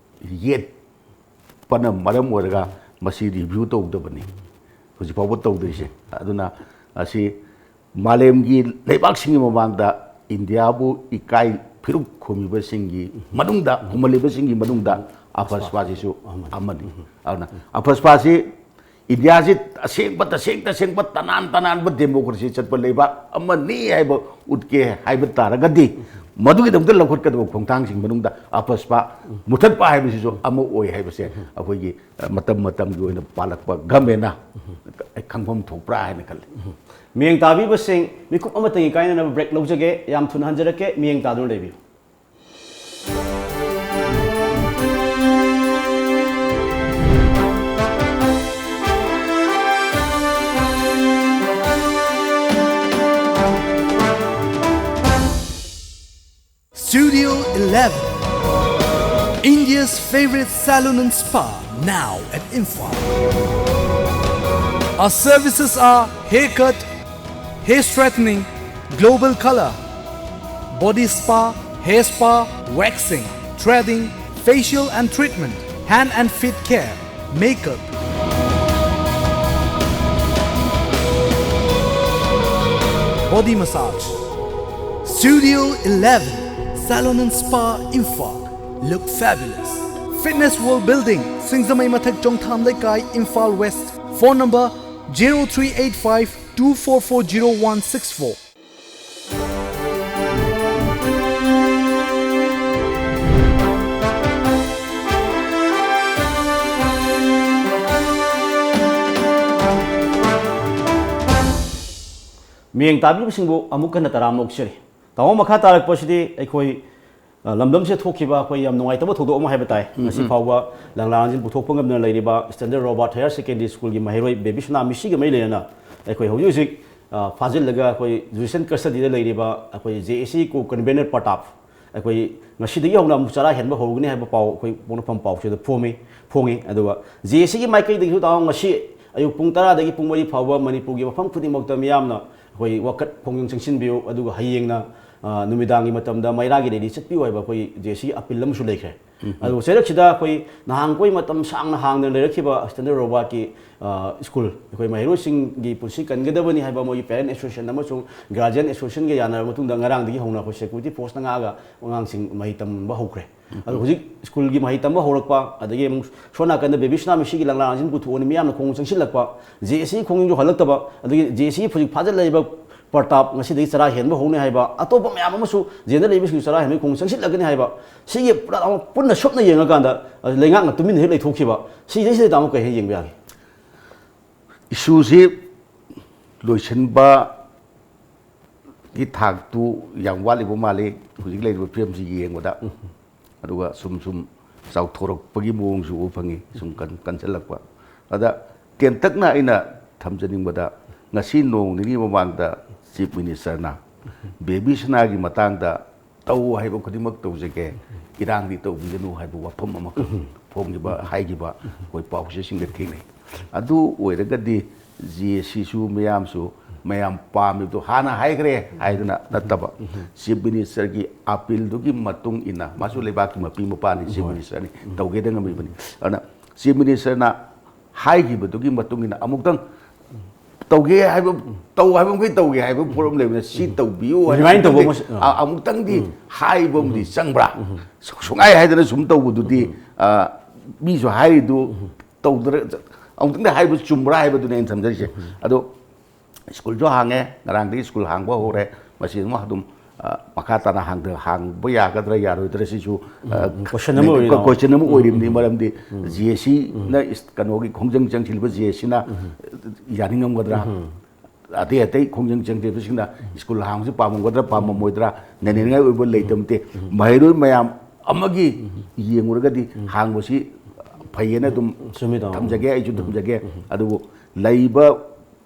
ꯌꯦꯠꯄꯅ ꯃꯔꯝ ꯑꯣꯏꯔꯒ ꯃꯁꯤ ꯔꯤꯚ꯭ꯌꯨ ꯇꯧꯗꯕꯅꯤ, ꯍꯧꯖꯤꯛ ꯐꯥꯎꯕ ꯇꯧꯗ꯭ꯔꯤꯁꯦ꯫ ꯑꯗꯨꯅ ꯑꯁꯤ ꯃꯥꯂꯦꯝꯒꯤ ꯂꯩꯕꯥꯛꯁꯤꯡꯒꯤ ꯃꯃꯥꯡꯗ ꯏꯟꯗꯤꯌꯥꯕꯨ ꯏꯀꯥꯏ ꯐꯤꯔꯨꯛ ꯈꯨꯝꯃꯤꯕꯁꯤꯡꯒꯤ ꯃꯅꯨꯡꯗ, ꯈꯨꯝꯍꯜꯂꯤꯕꯁꯤꯡꯒꯤ ꯃꯅꯨꯡꯗ ꯑꯐꯁꯄꯥꯁꯤꯁꯨ ꯑꯃꯅꯤ꯫ ꯑꯗꯨꯅ ꯑꯐꯁꯄꯥꯁꯤ ꯏꯟꯗꯤꯌꯥꯁꯤ ꯑꯁꯦꯡꯕ, ꯇꯁꯦꯡ ꯇꯁꯦꯡꯕ, ꯇꯅꯥꯟ ꯇꯅꯥꯟꯕ ꯗꯦꯃꯣꯀ꯭ꯔꯦꯁꯤ ꯆꯠꯄ ꯂꯩꯕꯥꯛ ꯑꯃꯅꯤ ꯍꯥꯏꯕ ꯎꯠꯀꯦ ꯍꯥꯏꯕ ꯇꯥꯔꯒꯗꯤ, ꯃꯗꯨꯒꯤꯗꯃꯛꯇ ꯂꯧꯈꯠꯀꯗꯕ ꯈꯣꯡꯊꯥꯡꯁꯤꯡ ꯃꯅꯨꯡꯗ ꯑꯐꯁꯄꯥ ꯃꯨꯊꯠꯄ ꯍꯥꯏꯕꯁꯤꯁꯨ ꯑꯃ ꯑꯣꯏ ꯍꯥꯏꯕꯁꯦ ꯑꯩꯈꯣꯏꯒꯤ, ꯑ, ꯃꯇꯝ ꯃꯇꯝꯒꯤ ꯑꯣꯏꯅ ꯄꯥꯜꯂꯛꯄ ꯒꯃꯦꯟꯅ ꯈꯪꯐꯝ ꯊꯣꯛꯄ꯭ꯔꯥ ꯍꯥꯏꯅ ꯈꯜꯂꯤ꯫ ꯃꯤꯌꯦꯡ ꯇꯥꯕꯤꯕꯁꯤꯡ, ꯃꯤꯀꯨꯞ ꯑꯃꯇꯪꯒꯤ ꯀꯥꯏꯅꯅꯕ ꯕ꯭ꯔꯦꯛ ꯂꯧꯖꯒꯦ꯫ ꯌꯥꯝ ꯊꯨꯅ ꯍꯟꯖꯔꯛꯀꯦ, ꯃꯤꯌꯦꯡ ꯇꯥꯗꯨꯅ ꯂꯩꯕꯤꯌꯨ꯫ Studio eleven, India's favorite salon and spa, now at Imphal. Our services are haircut, hair straightening, global color, body spa, hair spa, waxing, threading, facial and treatment, hand and feet care, makeup, body massage. Studio eleven, Salon and Spa, Imphal. Look fabulous. Fitness World Building, ꯁꯤꯡꯖꯃꯩ ꯃꯊꯛ ꯆꯣꯡꯊꯥꯝ ꯂꯩꯀꯥꯏ, Imphal West. Phone number zero three eight five two four four zero one six four꯫ ꯃꯤꯠꯌꯦꯡ ꯇꯥꯕꯤꯕꯁꯤꯡꯕꯨ ꯑꯃꯨꯛ ꯍꯟꯅ ꯇꯔꯥꯝꯅ ꯑꯣꯛꯆꯔꯤ꯫ ꯇꯥꯃꯣ, ꯃꯈꯥ ꯇꯥꯔꯛꯄꯁꯤꯗꯤ ꯑꯩꯈꯣꯏ, ꯑ, ꯂꯝꯗꯝꯁꯤꯗ ꯊꯣꯛꯈꯤꯕ ꯑꯩꯈꯣꯏ ꯌꯥꯝ ꯅꯨꯡꯉꯥꯏꯇꯕ ꯊꯧꯗꯣꯛ ꯑꯃ ꯍꯥꯏꯕ ꯇꯥꯏ꯫ ꯎꯝ, ꯉꯁꯤ ꯎꯝ꯫ ꯐꯥꯎꯕ ꯂꯪꯂꯥ ꯂꯪꯖꯤꯟ ꯄꯨꯊꯣꯛꯄ ꯉꯝꯗꯅ ꯂꯩꯔꯤꯕ Standard Robert Higher Secondary Schoolꯒꯤ ꯃꯍꯩꯔꯣꯏ ꯕꯦꯕꯤ ꯁꯅꯥ ꯃꯤꯁꯤꯒ ꯃꯔꯤ ꯂꯩꯅꯅ ꯑꯩꯈꯣꯏ ꯍꯧꯖꯤꯛ ꯍꯧꯖꯤꯛ, ꯑ, ꯐꯥꯖꯤꯜꯂꯒ ꯑꯩꯈꯣꯏ judicial custodyꯗ ꯂꯩꯔꯤꯕ ꯑꯩꯈꯣꯏ JAC co-convener ꯄ꯭ꯔꯇꯥꯞ, ꯑꯩꯈꯣꯏ ꯉꯁꯤꯗꯒꯤ ꯍꯧꯅ ꯑꯃꯨꯛ ꯆꯔꯥ ꯍꯦꯟꯕ ꯍꯧꯒꯅꯤ ꯍꯥꯏꯕ ꯄꯥꯎ ꯑꯩꯈꯣꯏ ꯄꯣꯛꯅꯐꯝ ꯄꯥꯎꯆꯦꯗ ꯐꯣꯡꯉꯤ, ꯐꯣꯡꯉꯤ꯫ ꯑꯗꯨꯒ JACꯒꯤ ꯃꯥꯏꯀꯩꯗꯒꯤꯁꯨ ꯇꯥꯃꯣ ꯉꯁꯤ ꯑꯌꯨꯛ ꯄꯨꯡ ꯇꯔꯥꯗꯒꯤ ꯄꯨꯡ ꯃꯔꯤ ꯐꯥꯎꯕ ꯃꯅꯤꯄꯨꯔꯒꯤ ꯃꯐꯝ ꯈꯨꯗꯤꯡꯃꯛꯇ ꯃꯤꯌꯥꯝꯅ ꯑꯩꯈꯣꯏ ꯋꯥꯀꯠ ꯈꯣꯡꯖꯪ ꯆꯪꯁꯤꯟꯕꯤꯌꯨ, ꯑꯗꯨꯒ ꯍꯌꯦꯡꯅ, ꯑ, ꯅꯨꯃꯤꯗꯥꯡꯒꯤ ꯃꯇꯝꯗ ꯃꯩꯔꯥꯒꯤ rally ꯆꯠꯄꯤꯌꯨ ꯍꯥꯏꯕ ꯑꯩꯈꯣꯏ JACꯒꯤ appeal ꯑꯃꯁꯨ ꯂꯩꯈ꯭ꯔꯦ꯫ ꯎꯝ꯫ ꯑꯗꯨꯒ ꯆꯩꯔꯛꯁꯤꯗ ꯑꯩꯈꯣꯏ ꯅꯍꯥꯟꯈꯣꯏ ꯃꯇꯝ ꯁꯥꯡꯅ ꯍꯥꯡꯗꯅ ꯂꯩꯔꯛꯈꯤꯕ Standard Robertꯀꯤ, ꯑ, school, ꯑꯩꯈꯣꯏ ꯃꯍꯩꯔꯣꯏꯁꯤꯡꯒꯤ ꯄꯨꯟꯁꯤ ꯀꯟꯒꯗꯕꯅꯤ ꯍꯥꯏꯕ ꯃꯣꯏꯒꯤ parent association ꯑꯃꯁꯨꯡ guardian associationꯒ ꯌꯥꯅꯔꯕ ꯃꯇꯨꯡꯗ ꯉꯔꯥꯡꯗꯒꯤ ꯍꯧꯅ ꯑꯩꯈꯣꯏ security forceꯅ ꯉꯥꯛꯑꯒ ꯑꯉꯥꯡꯁꯤꯡ ꯃꯍꯩ ꯇꯝꯕ ꯍꯧꯈ꯭ꯔꯦ꯫ ꯑꯗꯣ ꯍꯧꯖꯤꯛ schoolꯒꯤ ꯃꯍꯩ ꯇꯝꯕ ꯍꯧꯔꯛꯄ, ꯑꯗꯒꯤ ꯑꯃꯨꯛ ꯁꯣꯝ ꯅꯥꯀꯟꯗ ꯕꯦꯕꯤ ꯁꯅꯥ ꯃꯤꯁꯤꯒꯤ ꯂꯪꯂꯥ ꯂꯪꯖꯤꯟ ꯄꯨꯊꯣꯛꯑꯅꯤ, ꯃꯤꯌꯥꯝꯅ ꯈꯣꯡ ꯆꯪꯁꯤꯜꯂꯛꯄ, JAC ꯈꯣꯡꯖꯪꯁꯨ ꯍꯜꯂꯛꯇꯕ, ꯑꯗꯒꯤ JAC ꯍꯧꯖꯤꯛ ꯐꯥꯖꯤꯜꯂꯛꯏꯕ ꯄ꯭ꯔꯇꯥꯞ ꯉꯁꯤꯗꯒꯤ ꯆꯔꯥ ꯍꯦꯟꯕ ꯍꯧꯅꯤ ꯍꯥꯏꯕ, ꯑꯇꯣꯞꯄ ꯃꯌꯥꯝ ꯑꯃꯁꯨ ꯖꯦꯜꯗ ꯂꯩꯕꯁꯤꯡꯁꯨ ꯆꯔꯥ ꯍꯦꯟꯕꯒꯤ ꯈꯣꯡ ꯆꯪꯁꯤꯜꯂꯛꯀꯅꯤ ꯍꯥꯏꯕ, ꯁꯤꯒꯤ ꯄꯨꯔꯥ ꯑꯃ ꯄꯨꯟꯅ ꯁꯨꯞꯅ ꯌꯦꯡꯉꯀꯥꯟꯗ ꯂꯩꯉꯥꯛꯅ ꯇꯨꯃꯤꯟꯅ ꯍꯦꯛ ꯂꯩꯊꯣꯛꯈꯤꯕ, ꯁꯤꯗꯩꯁꯤꯗ ꯇꯥꯃꯣ ꯀꯩ ꯍꯦꯛ ꯌꯦꯡꯕ ꯌꯥꯒꯦ? Issueꯁꯤ ꯂꯣꯏꯁꯤꯟꯕꯒꯤ ꯊꯥꯛꯇꯨ ꯌꯥꯝ ꯋꯥꯠꯂꯤꯕ ꯃꯥꯜꯂꯤ ꯍꯧꯖꯤꯛ ꯂꯩꯔꯤꯕ ꯐꯤꯕꯝꯁꯤ ꯌꯦꯡꯕꯗ꯫ ꯑꯗꯨꯒ ꯁꯨꯝ ꯁꯨꯝ ꯆꯥꯎꯊꯣꯔꯛꯄꯒꯤ ꯃꯑꯣꯡꯁꯨ ꯎꯕ ꯐꯪꯉꯤ, ꯁꯨꯝ ꯀꯟ-, ꯀꯟꯁꯤꯜꯂꯛꯄ꯫ ꯑꯗ ꯇꯦꯟꯇꯛꯅ ꯑꯩꯅ ꯊꯝꯖꯅꯤꯡꯕꯗ, ꯉꯁꯤ ꯅꯣꯡ ꯅꯤꯅꯤ ꯃꯃꯥꯡꯗ Chief Ministerꯅ ꯕꯦꯕꯤ ꯁꯅꯥꯒꯤ ꯃꯇꯥꯡꯗ ꯇꯧ ꯍꯥꯏꯕ ꯈꯨꯗꯤꯡꯃꯛ ꯇꯧꯖꯒꯦ, ꯏꯔꯥꯡꯗꯤ ꯇꯧꯕꯤꯒꯅꯨ ꯍꯥꯏꯕ ꯋꯥꯐꯝ ꯑꯃꯈꯛ ꯐꯣꯡꯈꯤꯕ, ꯍꯥꯏꯈꯤꯕ ꯑꯩꯈꯣꯏ ꯄꯥꯎꯆꯦꯁꯤꯡꯗ ꯊꯦꯡꯅꯩ꯫ ꯑꯗꯨ ꯑꯣꯏꯔꯒꯗꯤ JACꯁꯨ ꯃꯌꯥꯝꯁꯨ ꯃꯌꯥꯝ ꯄꯥꯝꯃꯤꯕꯗꯣ ꯍꯥꯟꯅ ꯍꯥꯏꯈ꯭ꯔꯦ ꯍꯥꯏꯗꯅ ꯅꯠꯇꯕ, Chief Ministerꯒꯤ appealꯗꯨꯒꯤ ꯃꯇꯨꯡ ꯏꯟꯅ, ꯃꯥꯁꯨ ꯂꯩꯕꯥꯛꯀꯤ ꯃꯄꯤ ꯃꯄꯥꯅꯤ, Chief Ministerꯅꯤ, ꯇꯧꯒꯦꯗ ꯉꯝꯃꯤꯕꯅꯤ꯫ ꯑꯗꯨꯅ Chief Ministerꯅ ꯍꯥꯏꯈꯤꯕꯗꯨꯒꯤ ꯃꯇꯨꯡ ꯏꯟꯅ ꯑꯃꯨꯛꯇꯪ ꯇꯧꯒꯦ ꯍꯥꯏꯕ, ꯇꯧ ꯍꯥꯏꯕ ꯃꯈꯩ ꯇꯧꯒꯦ ꯍꯥꯏꯕ ꯄꯣꯠ ꯑꯃ ꯂꯩꯕꯅ, ꯁꯤ ꯇꯧꯕꯤꯌꯨ ꯍꯥꯏꯕ Remind ꯇꯧꯕ ꯑꯃꯨꯛꯇꯪꯗꯤ, ꯑꯃꯁꯨ, ꯑꯥ꯫ ꯑ-, ꯑꯃꯨꯛꯇꯪꯗꯤ ꯍꯥꯏꯕ ꯑꯃꯗꯤ ꯆꯪꯕ꯭ꯔꯥ? ꯁꯨꯡꯍꯥꯏ ꯍꯥꯏꯗꯅ ꯁꯨꯝ ꯇꯧꯕꯗꯨꯗꯤ, ꯑ, ꯃꯤꯁꯨ ꯍꯥꯏꯔꯤꯗꯨ ꯇꯧꯗ꯭ꯔ-, ꯑꯃꯨꯛꯇꯪꯗꯤ ꯍꯥꯏꯕ ꯆꯨꯝꯕ꯭ꯔꯥ ꯍꯥꯏꯕꯗꯨꯅꯦ ꯑꯩꯅ ꯊꯝꯖꯔꯤꯁꯦ꯫ ꯑꯗꯣ ꯁ꯭ꯀꯨꯜꯁꯨ ꯍꯥꯡꯉꯦ, ꯉꯔꯥꯡꯗꯒꯤ ꯁ꯭ꯀꯨꯜ ꯍꯥꯡꯕ ꯍꯧꯔꯦ꯫ ꯃꯁꯤ ꯑꯗꯨꯝ, ꯑꯗꯨꯝ, ꯑ, ꯃꯈꯥ ꯇꯥꯅ ꯍꯥꯡꯗ-, ꯍꯥꯡꯕ ꯌꯥꯒꯗ꯭ꯔꯥ ꯌꯥꯔꯣꯏꯗ꯭ꯔꯥ ꯁꯤꯁꯨ, ꯑ, ꯎꯝ, question ꯑꯃ ꯑꯣꯏꯔꯤꯅ꯫ ꯀꯣ-, question ꯑꯃ ꯑꯣꯏꯔꯤꯕꯅꯤ꯫ ꯃꯔꯝꯗꯤ ꯖꯤ ꯑꯦ ꯁꯤꯅ ꯏꯁ-, ꯀꯩꯅꯣꯒꯤ ꯈꯣꯡꯖꯪ ꯆꯪꯁꯤꯜꯂꯤꯕ ꯖꯤ ꯑꯦ ꯁꯤꯅ ꯌꯥꯅꯤꯡꯉꯝꯒꯗ꯭ꯔꯥ? ꯑꯇꯩ ꯑꯇꯩ ꯈꯣꯡꯖꯪ ꯆꯪꯁꯤꯜꯂꯤꯕꯁꯤꯡꯅ ꯁ꯭ꯀꯨꯜ ꯍꯥꯡꯕꯁꯤ ꯄꯥꯝꯃꯝꯒꯗ꯭ꯔꯥ, ꯄꯥꯝꯃꯝꯃꯣꯏꯗ꯭ꯔꯥ, ꯅꯩꯅꯅꯤꯡꯉꯥꯏ ꯑꯣꯏꯕ ꯂꯩꯇꯕ ꯅꯠꯇꯦ꯫ ꯃꯍꯩꯔꯣꯏ ꯃꯌꯥꯝ ꯑꯃꯒꯤ ꯌꯦꯡꯉꯨꯔꯒꯗꯤ ꯍꯥꯡꯕꯁꯤ ꯐꯩꯌꯦꯅ ꯑꯗꯨꯝ ꯆꯨꯝꯃꯤ, ꯇꯥꯃꯣ꯫ ꯊꯝꯖꯒꯦ, ꯑꯩꯁꯨ ꯊꯝꯖꯒꯦ꯫ ꯑꯗꯨꯕꯨ ꯂꯩꯔꯤꯕ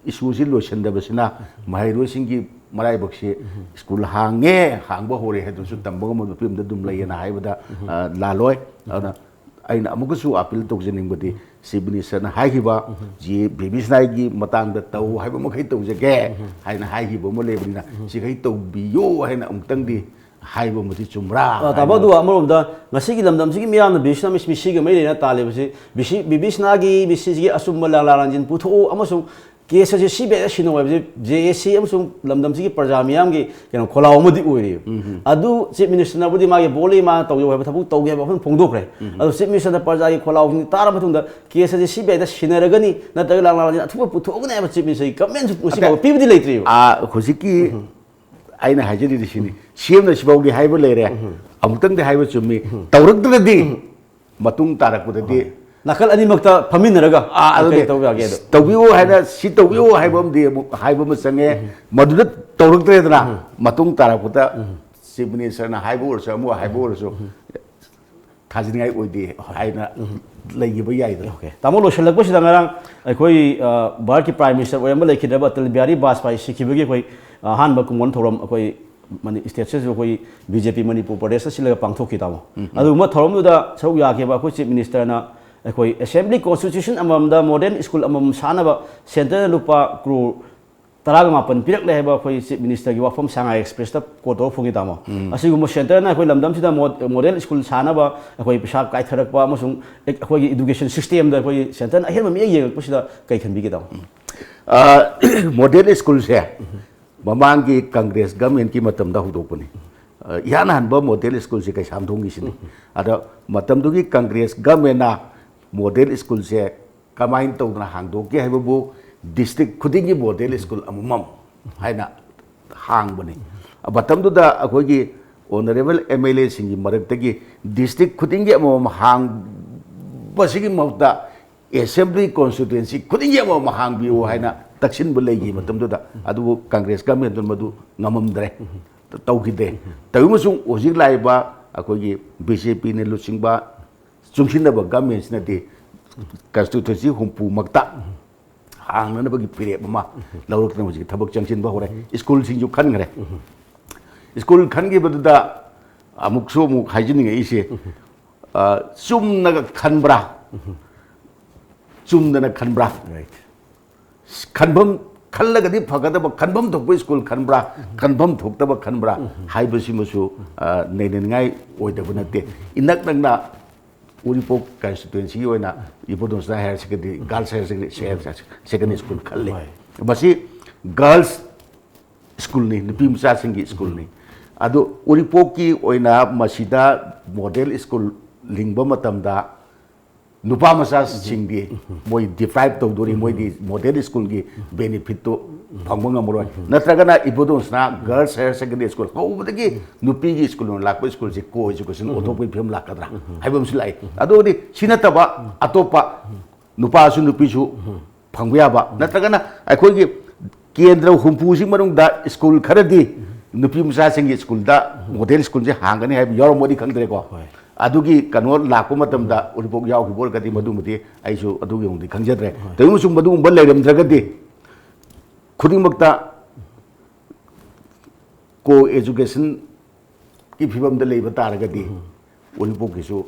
issue ꯁꯤ ꯂꯣꯏꯁꯤꯟꯗꯕꯁꯤꯅ ꯃꯍꯩꯔꯣꯏꯁꯤꯡꯒꯤ ꯃꯔꯥꯏꯕꯛꯁꯤ ꯁ꯭ꯀꯨꯜ ꯍꯥꯡꯉꯦ, ꯍꯥꯡꯕ ꯍꯧꯔꯦ ꯍꯥꯏꯗꯨꯅꯁꯨ ꯇꯝꯕ ꯉꯝꯕ ꯅꯨꯄꯤ ꯑꯃꯗ ꯑꯗꯨꯝ ꯂꯩꯌꯦꯅ ꯍꯥꯏꯕꯗ, ꯑ, ꯂꯥꯜꯂꯣꯏ꯫ ꯑꯗꯨꯅ ꯑꯩꯅ ꯑꯃꯨꯛꯀꯁꯨ appeal ꯇꯧꯖꯅꯤꯡꯕꯗꯤ, Chief Minister ꯅ ꯍꯥꯏꯈꯤꯕ ꯖꯤ ꯕꯦꯕꯤ ꯁꯅꯥꯒꯤ ꯃꯇꯥꯡꯗ ꯇꯧ ꯍꯥꯏꯕ ꯃꯈꯩ ꯇꯧꯖꯒꯦ ꯍꯥꯏꯅ ꯍꯥꯏꯈꯤꯕ ꯑꯃ ꯂꯩꯕꯅꯤꯅ, ꯁꯤꯈꯩ ꯇꯧꯕꯤꯌꯨ ꯍꯥꯏꯅ ꯑꯃꯨꯛꯇꯪꯗꯤ ꯍꯥꯏꯕ ꯑꯃꯗꯤ ꯆꯨꯝꯕ꯭ꯔꯥ ꯑ, ꯇꯥꯃꯣ, ꯍꯥꯏꯅ꯫ ꯑꯗꯨꯒ ꯑꯃꯔꯣꯝꯗ ꯉꯁꯤꯒꯤ ꯂꯝꯗꯝꯁꯤꯒꯤ ꯃꯤꯌꯥꯝꯅ ꯕꯤ ꯁꯤ ꯁꯅꯥ ꯃꯤꯁ ꯃꯤꯁꯤꯒ ꯃꯔꯤ ꯂꯩꯅ ꯇꯥꯜꯂꯤꯕꯁꯤ, ꯕꯤ ꯁꯤ, ꯕꯤ ꯕꯤ ꯁꯅꯥꯒꯤ ꯃꯤꯁꯤꯁꯤꯒꯤ ꯑꯆꯨꯝꯕ ꯂꯥ-, ꯂꯥ-, ꯂꯥꯟꯖꯤꯟ ꯄꯨꯊꯣꯛꯎ ꯑꯃꯁꯨꯡ ꯀꯦꯁ ꯑꯁꯤ ꯁꯤ ꯕꯤ ꯑꯥꯏꯗ ꯁꯤꯟꯅꯧ ꯍꯥꯏꯕꯁꯤ ꯖꯦ ꯑꯦ ꯁꯤ ꯑꯃꯁꯨꯡ ꯂꯝꯗꯝꯁꯤꯒꯤ ꯄ꯭ꯔꯖꯥ ꯃꯤꯌꯥꯝꯒꯤ ꯀꯩꯅꯣ ꯈꯣꯜꯂꯥꯎ ꯑꯃꯗꯤ ꯑꯣꯏꯔꯤꯕ꯫ ꯑꯗꯨ Chief Minister ꯅꯕꯨꯗꯤ ꯃꯥꯒꯤ ꯕꯣꯜꯂꯤ, ꯃꯥꯅ ꯇꯧꯖꯧ ꯍꯥꯏꯕ ꯊꯕꯛ ꯇꯧꯒꯦ ꯍꯥꯏꯕ ꯋꯥꯐꯝ ꯐꯣꯡꯗꯣꯛꯈ꯭ꯔꯦ꯫ ꯑꯗꯨ Chief Minister ꯅ ꯄ꯭ꯔꯖꯥꯒꯤ ꯈꯣꯜꯂꯥꯎꯁꯤꯡ ꯇꯥꯔꯕ ꯃꯇꯨꯡꯗ ꯀꯦꯁ ꯑꯁꯤ ꯁꯤ ꯕꯤ ꯑꯥꯏꯗ ꯁꯤꯟꯅꯔꯒꯅꯤ, ꯅꯠꯇ꯭ꯔꯒ ꯂꯥꯟ ꯂꯥꯟꯖꯤꯟ ꯑꯊꯨꯕ ꯄꯨꯊꯣꯛꯑꯒꯅꯤ ꯍꯥꯏꯕ Chief Minister ꯒꯤ comment ꯁꯨ ꯉꯁꯤ ꯑꯇꯩ ꯐꯥꯎꯕ ꯄꯤꯕꯗꯤ ꯂꯩꯇ꯭ꯔꯤꯕ꯫ ꯑꯥ, ꯍꯧꯖꯤꯛꯀꯤ ꯑꯩꯅ ꯍꯥꯏꯖꯔꯤꯗꯤ ꯁꯤꯅꯤ, ꯁꯤ ꯑꯦꯝꯅ ꯁꯤꯐꯥꯎꯗꯤ ꯍꯥꯏꯕ ꯂꯩꯔꯦ, ꯑꯃꯨꯛꯇꯪꯗꯤ ꯍꯥꯏꯕ ꯆꯨꯝꯃꯤ, ꯇꯧꯔꯛꯇ꯭ꯔꯗꯤ ꯃꯇꯨꯡ ꯇꯥꯔꯛꯄꯗꯗꯤ ꯅꯥꯀꯜ ꯑꯅꯤꯃꯛꯇ ꯐꯝꯃꯤꯟꯅꯔꯒ ꯑꯥ, ꯑꯗꯨꯅꯦ꯫ ꯀꯩ ꯇꯧꯕ ꯌꯥꯒꯦ ꯑꯗꯣ? ꯇꯧꯕꯤꯌꯨ ꯍꯥꯏꯅ, ꯁꯤ ꯇꯧꯕꯤꯌꯨ ꯍꯥꯏꯕ ꯑꯃꯗꯤ ꯑꯃꯨꯛ ꯍꯥꯏꯕ ꯑꯃ ꯆꯪꯉꯦ꯫ ꯃꯗꯨꯗ ꯇꯧꯔꯛꯇ꯭ꯔꯦꯗꯅ, ꯃꯇꯨꯡ ꯇꯥꯔꯛꯄꯗ Chief Minister ꯅ ꯍꯥꯏꯕ ꯑꯣꯏꯔꯁꯨ, ꯑꯃ ꯍꯥꯏꯕ ꯑꯣꯏꯔꯁꯨ, ꯊꯥꯖꯅꯤꯡꯉꯥꯏ ꯑꯣꯏꯗꯦ ꯍꯥꯏꯅ ꯂꯩꯈꯤꯕ ꯌꯥꯏꯗꯅ꯫ Okay꯫ ꯇꯥꯃꯣ, ꯂꯣꯏꯁꯤꯜꯂꯛꯄꯁꯤꯗ ꯉꯔꯥꯡ ꯑꯩꯈꯣꯏ, ꯑ, ꯚꯥꯔꯠꯀꯤ Prime Minister ꯑꯣꯏꯔꯝꯕ ꯂꯩꯈꯤꯗ꯭ꯔꯕ ꯑꯇꯜ ꯕꯤꯍꯥꯔꯤ ꯕꯥꯖꯄꯥꯏ ꯁꯤꯈꯤꯕꯒꯤ ꯑꯩꯈꯣꯏ, ꯑ, ꯑꯍꯥꯟꯕ ꯀꯨꯝꯑꯣꯟ ꯊꯧꯔꯝ ꯑꯩꯈꯣꯏ ꯃꯅꯤ-, state ꯁꯤꯁꯨ ꯑꯩꯈꯣꯏ ꯕꯤ ꯖꯦ ꯄꯤ ꯃꯅꯤꯄꯨꯔ ꯄ꯭ꯔꯗꯦꯁꯇ ꯁꯤꯜꯂꯒ ꯄꯥꯡꯊꯣꯛꯈꯤ, ꯇꯥꯃꯣ꯫ ꯑꯗꯨꯒꯨꯝꯕ ꯊꯧꯔꯝꯗꯨꯗ ꯁꯔꯨꯛ ꯌꯥꯈꯤꯕ ꯑꯩꯈꯣꯏ Chief Minister ꯅ ꯑꯩꯈꯣꯏ Assembly Constitution ꯑꯃꯃꯝꯗ model school ꯑꯃꯃꯝ ꯁꯥꯅꯕ centre ꯅ ꯂꯨꯄꯥ ꯀ꯭ꯔꯣꯔ ꯇꯔꯥꯒ ꯃꯥꯄꯟ ꯄꯤꯔꯛꯂꯦ ꯍꯥꯏꯕ ꯑꯩꯈꯣꯏ Chief Minister ꯒꯤ ꯋꯥꯐꯝ ꯁꯉꯥꯏ Express ꯇ quote ꯇꯧꯔ ꯐꯣꯡꯉꯤ, ꯇꯥꯃꯣ꯫ ꯑꯁꯤꯒꯨꯝꯕ centre ꯅ ꯑꯩꯈꯣꯏ ꯂꯝꯗꯝꯁꯤꯗ ꯃꯣ-, model school ꯁꯥꯅꯕ ꯑꯩꯈꯣꯏ ꯄꯩꯁꯥ ꯀꯥꯏꯊꯔꯛꯄ ꯑꯃꯁꯨꯡ ꯑꯩꯈꯣꯏꯒꯤ education system ꯗ ꯑꯩꯈꯣꯏ centre ꯅ ꯑꯍꯦꯟꯕ ꯃꯤꯠꯌꯦꯡ ꯌꯦꯡꯉꯛꯄꯁꯤꯗ ꯀꯩ ꯈꯟꯕꯤꯒꯦ, ꯇꯥꯃꯣ? ꯃꯣꯗꯦꯜ ꯁ꯭ꯀꯨꯜꯁꯦ ꯃꯃꯥꯡꯒꯤ ꯀꯪꯒ꯭ꯔꯦꯁ ꯒꯃꯦꯟꯒꯤ ꯃꯇꯝꯗ ꯍꯧꯗꯣꯛꯄꯅꯤ꯫ ꯑ, ꯏꯍꯥꯟ ꯍꯥꯟꯕ ꯃꯣꯗꯦꯜ ꯁ꯭ꯀꯨꯜꯁꯦ ꯀꯩꯁꯥꯝꯊꯣꯡꯒꯤꯁꯤꯅꯤ꯫ ꯑꯗ ꯃꯇꯝꯗꯨꯒꯤ ꯀꯪꯒ꯭ꯔꯦꯁ ꯒꯃꯦꯟꯅ ꯃꯣꯗꯦꯜ ꯁ꯭ꯀꯨꯜꯁꯦ ꯀꯃꯥꯏꯅ ꯇꯧꯗꯅ ꯍꯥꯡꯗꯣꯛꯀꯦ ꯍꯥꯏꯕꯕꯨ, ꯗꯤꯁꯇ꯭ꯔꯤꯛ ꯈꯨꯗꯤꯡꯒꯤ ꯃꯣꯗꯦꯜ ꯁ꯭ꯀꯨꯜ ꯑꯃꯃꯝ ꯍꯥꯏꯅ ꯍꯥꯡꯕꯅꯤ꯫ ꯃꯇꯝꯗꯨꯗ ꯑꯩꯈꯣꯏꯒꯤ ꯑꯣꯅꯔꯦꯕꯜ ꯑꯦꯝ ꯑꯦꯜ ꯑꯦꯁꯤꯡꯒꯤ ꯃꯔꯛꯇꯒꯤ ꯗꯤꯁꯇ꯭ꯔꯤꯛ ꯈꯨꯗꯤꯡꯒꯤ ꯑꯃꯃꯝ ꯍꯥꯡꯕꯁꯤꯒꯤ ꯃꯍꯨꯠꯇ ꯑꯦꯁꯦꯝꯕ꯭ꯂꯤ ꯀꯣꯟꯁꯇꯤꯇ꯭ꯋꯦꯟꯁꯤ ꯈꯨꯗꯤꯡꯒꯤ ꯑꯃꯃꯝ ꯍꯥꯡꯕꯤꯌꯨ ꯍꯥꯏꯅ ꯇꯛꯁꯤꯟꯕ ꯂꯩꯈꯤ ꯃꯇꯝꯗꯨꯗ꯫ ꯑꯗꯨꯕꯨ ꯀꯪꯒ꯭ꯔꯦꯁ ꯒꯃꯦꯟꯗꯨꯅ ꯃꯗꯨ ꯉꯝꯃꯝꯗ꯭ꯔꯦ, ꯇꯧꯈꯤꯗꯦ꯫ ꯇꯧꯏ ꯑꯃꯁꯨꯡ ꯍꯧꯖꯤꯛ ꯂꯥꯛꯏꯕ ꯑꯩꯈꯣꯏꯒꯤ ꯕꯤ ꯖꯦ ꯄꯤꯅ ꯂꯨꯆꯤꯡꯕ ꯆꯨꯡꯁꯤꯟꯅꯕ ꯒꯃꯦꯟꯁꯤꯅꯗꯤ ꯀꯟꯁꯇꯤꯇ꯭ꯋꯦꯟꯁꯤ ꯍꯨꯝꯐꯨꯃꯛꯇ ꯍꯥꯡꯅꯅꯕꯒꯤ ꯐꯤꯔꯦꯞ ꯑꯃ ꯂꯧꯔꯛꯇꯅ ꯍꯧꯖꯤꯛ ꯊꯕꯛ ꯆꯪꯁꯤꯟꯕ ꯍꯧꯔꯦ꯫ ꯁ꯭ꯀꯨꯜꯁꯤꯡꯁꯨ ꯈꯟꯈ꯭ꯔꯦ꯫ ꯁ꯭ꯀꯨꯜ ꯈꯟꯈꯤꯕꯗꯨꯗ ꯑꯃꯨꯛꯁꯨ ꯑꯃꯨꯛ ꯍꯥꯏꯖꯅꯤꯡꯉꯛꯏꯁꯦ, ꯑ, ꯆꯨꯝꯅꯒ ꯈꯟꯕ꯭ꯔꯥ, ꯆꯨꯝꯗꯅ ꯈꯟꯕ꯭ꯔꯥ? ꯈꯟꯐꯝ, ꯈꯜꯂꯒꯗꯤ ꯐꯒꯗꯕ ꯈꯟꯐꯝ ꯊꯣꯛꯄ ꯁ꯭ꯀꯨꯜ ꯈꯟꯕ꯭ꯔꯥ, ꯈꯟꯐꯝ ꯊꯣꯛꯇꯕ ꯈꯟꯕ꯭ꯔꯥ ꯍꯥꯏꯕꯁꯤꯃꯁꯨ, ꯑ, ꯅꯩꯅꯅꯤꯡꯉꯥꯏ ꯑꯣꯏꯗꯕ ꯅꯠꯇꯦ꯫ ꯏꯅꯛ ꯅꯛꯅ ꯎꯔꯤꯄꯣꯛ ꯀꯟꯁꯇꯤꯇ꯭ꯋꯦꯟꯁꯤꯒꯤ ꯑꯣꯏꯅ ꯏꯕꯣꯇꯣꯟꯁꯅꯥ higher secondary, girls higher secondary, secondary school ꯈꯜꯂꯤ꯫ ꯍꯣꯏ꯫ ꯃꯁꯤ ꯒꯥꯔꯜꯁ ꯁ꯭ꯀꯨꯜꯅꯤ, ꯅꯨꯄꯤ ꯃꯆꯥꯁꯤꯡꯒꯤ ꯁ꯭ꯀꯨꯜꯅꯤ꯫ ꯑꯗꯨ ꯎꯔꯤꯄꯣꯛꯀꯤ ꯑꯣꯏꯅ ꯃꯁꯤꯗ ꯃꯣꯗꯦꯜ ꯁ꯭ꯀꯨꯜ ꯂꯤꯡꯕ ꯃꯇꯝꯗ ꯅꯨꯄꯥ ꯃꯆꯥꯁꯤꯡꯗꯤ ꯃꯣꯏ ꯗꯤꯄ꯭ꯔꯥꯏꯚ ꯇꯧꯗꯣꯔꯤ, ꯃꯣꯏꯗꯤ ꯃꯣꯗꯦꯜ ꯁ꯭ꯀꯨꯜꯒꯤ ꯕꯦꯅꯤꯐꯤꯠꯇꯨ ꯐꯪꯕ ꯉꯝꯃꯔꯣꯏ꯫ ꯅꯠꯇ꯭ꯔꯒꯅ ꯏꯕꯣꯇꯣꯟꯁꯅꯥ ꯒꯥꯔꯜꯁ ꯍꯥꯌꯔ ꯁꯦꯀꯦꯟꯗꯔꯤ ꯁ꯭ꯀꯨꯜ ꯍꯧꯕꯗꯒꯤ ꯅꯨꯄꯤꯒꯤ ꯁ꯭ꯀꯨꯜ ꯑꯣꯏꯅ ꯂꯥꯛꯄ ꯁ꯭ꯀꯨꯜꯁꯤ ꯀꯣ ꯑꯦꯖꯨꯀꯦꯁꯟ ꯑꯣꯟꯊꯣꯛꯄꯒꯤ ꯐꯤꯕꯝ ꯂꯥꯛꯀꯗ꯭ꯔꯥ ꯍꯥꯏꯕ ꯑꯃꯁꯨ ꯂꯥꯛꯏ꯫ ꯑꯗꯨꯕꯨꯗꯤ ꯁꯤ ꯅꯠꯇꯕ ꯑꯇꯣꯞꯄ ꯅꯨꯄꯥꯁꯨ ꯅꯨꯄꯤꯁꯨ ꯐꯪꯕ ꯌꯥꯕ, ꯅꯠꯇ꯭ꯔꯒꯅ ꯑꯩꯈꯣꯏꯒꯤ ꯀꯦꯟꯗ꯭ꯔ ꯍꯨꯝꯐꯨꯁꯤ ꯃꯅꯨꯡꯗ ꯁ꯭ꯀꯨꯜ ꯈꯔꯗꯤ ꯅꯨꯄꯤ ꯃꯆꯥꯁꯤꯡꯒꯤ ꯁ꯭ꯀꯨꯜꯗ ꯃꯣꯗꯦꯜ ꯁ꯭ꯀꯨꯜꯁꯦ ꯍꯥꯡꯒꯅꯤ ꯍꯥꯏꯕ ꯌꯥꯎꯔꯝꯃꯗꯤ ꯈꯪꯗ꯭ꯔꯦꯀꯣ꯫ ꯍꯣꯏ꯫ ꯑꯗꯨꯒꯤ ꯀꯩꯅꯣ ꯂꯥꯛꯄ ꯃꯇꯝꯗ ꯎꯔꯤꯄꯣꯛ ꯌꯥꯎꯈꯤꯕ ꯑꯣꯏꯔꯒꯗꯤ ꯃꯗꯨꯃꯗꯤ ꯑꯩꯁꯨ ꯑꯗꯨꯒꯤ ꯑꯃꯗꯤ ꯈꯪꯖꯗ꯭ꯔꯦ꯫ ꯍꯣꯏ꯫ ꯇꯧꯏꯒꯨꯝꯕꯁꯨꯡ ꯃꯗꯨꯒꯨꯝꯕ ꯂꯩꯔꯝꯗ꯭ꯔꯒꯗꯤ ꯈꯨꯗꯤꯡꯃꯛꯇ ꯀꯣ ꯑꯦꯖꯨꯀꯦꯁꯟꯒꯤ ꯐꯤꯕꯝꯗ ꯂꯩꯕ ꯇꯥꯔꯒꯗꯤ ꯎꯔꯤꯄꯣꯛꯀꯤꯁꯨ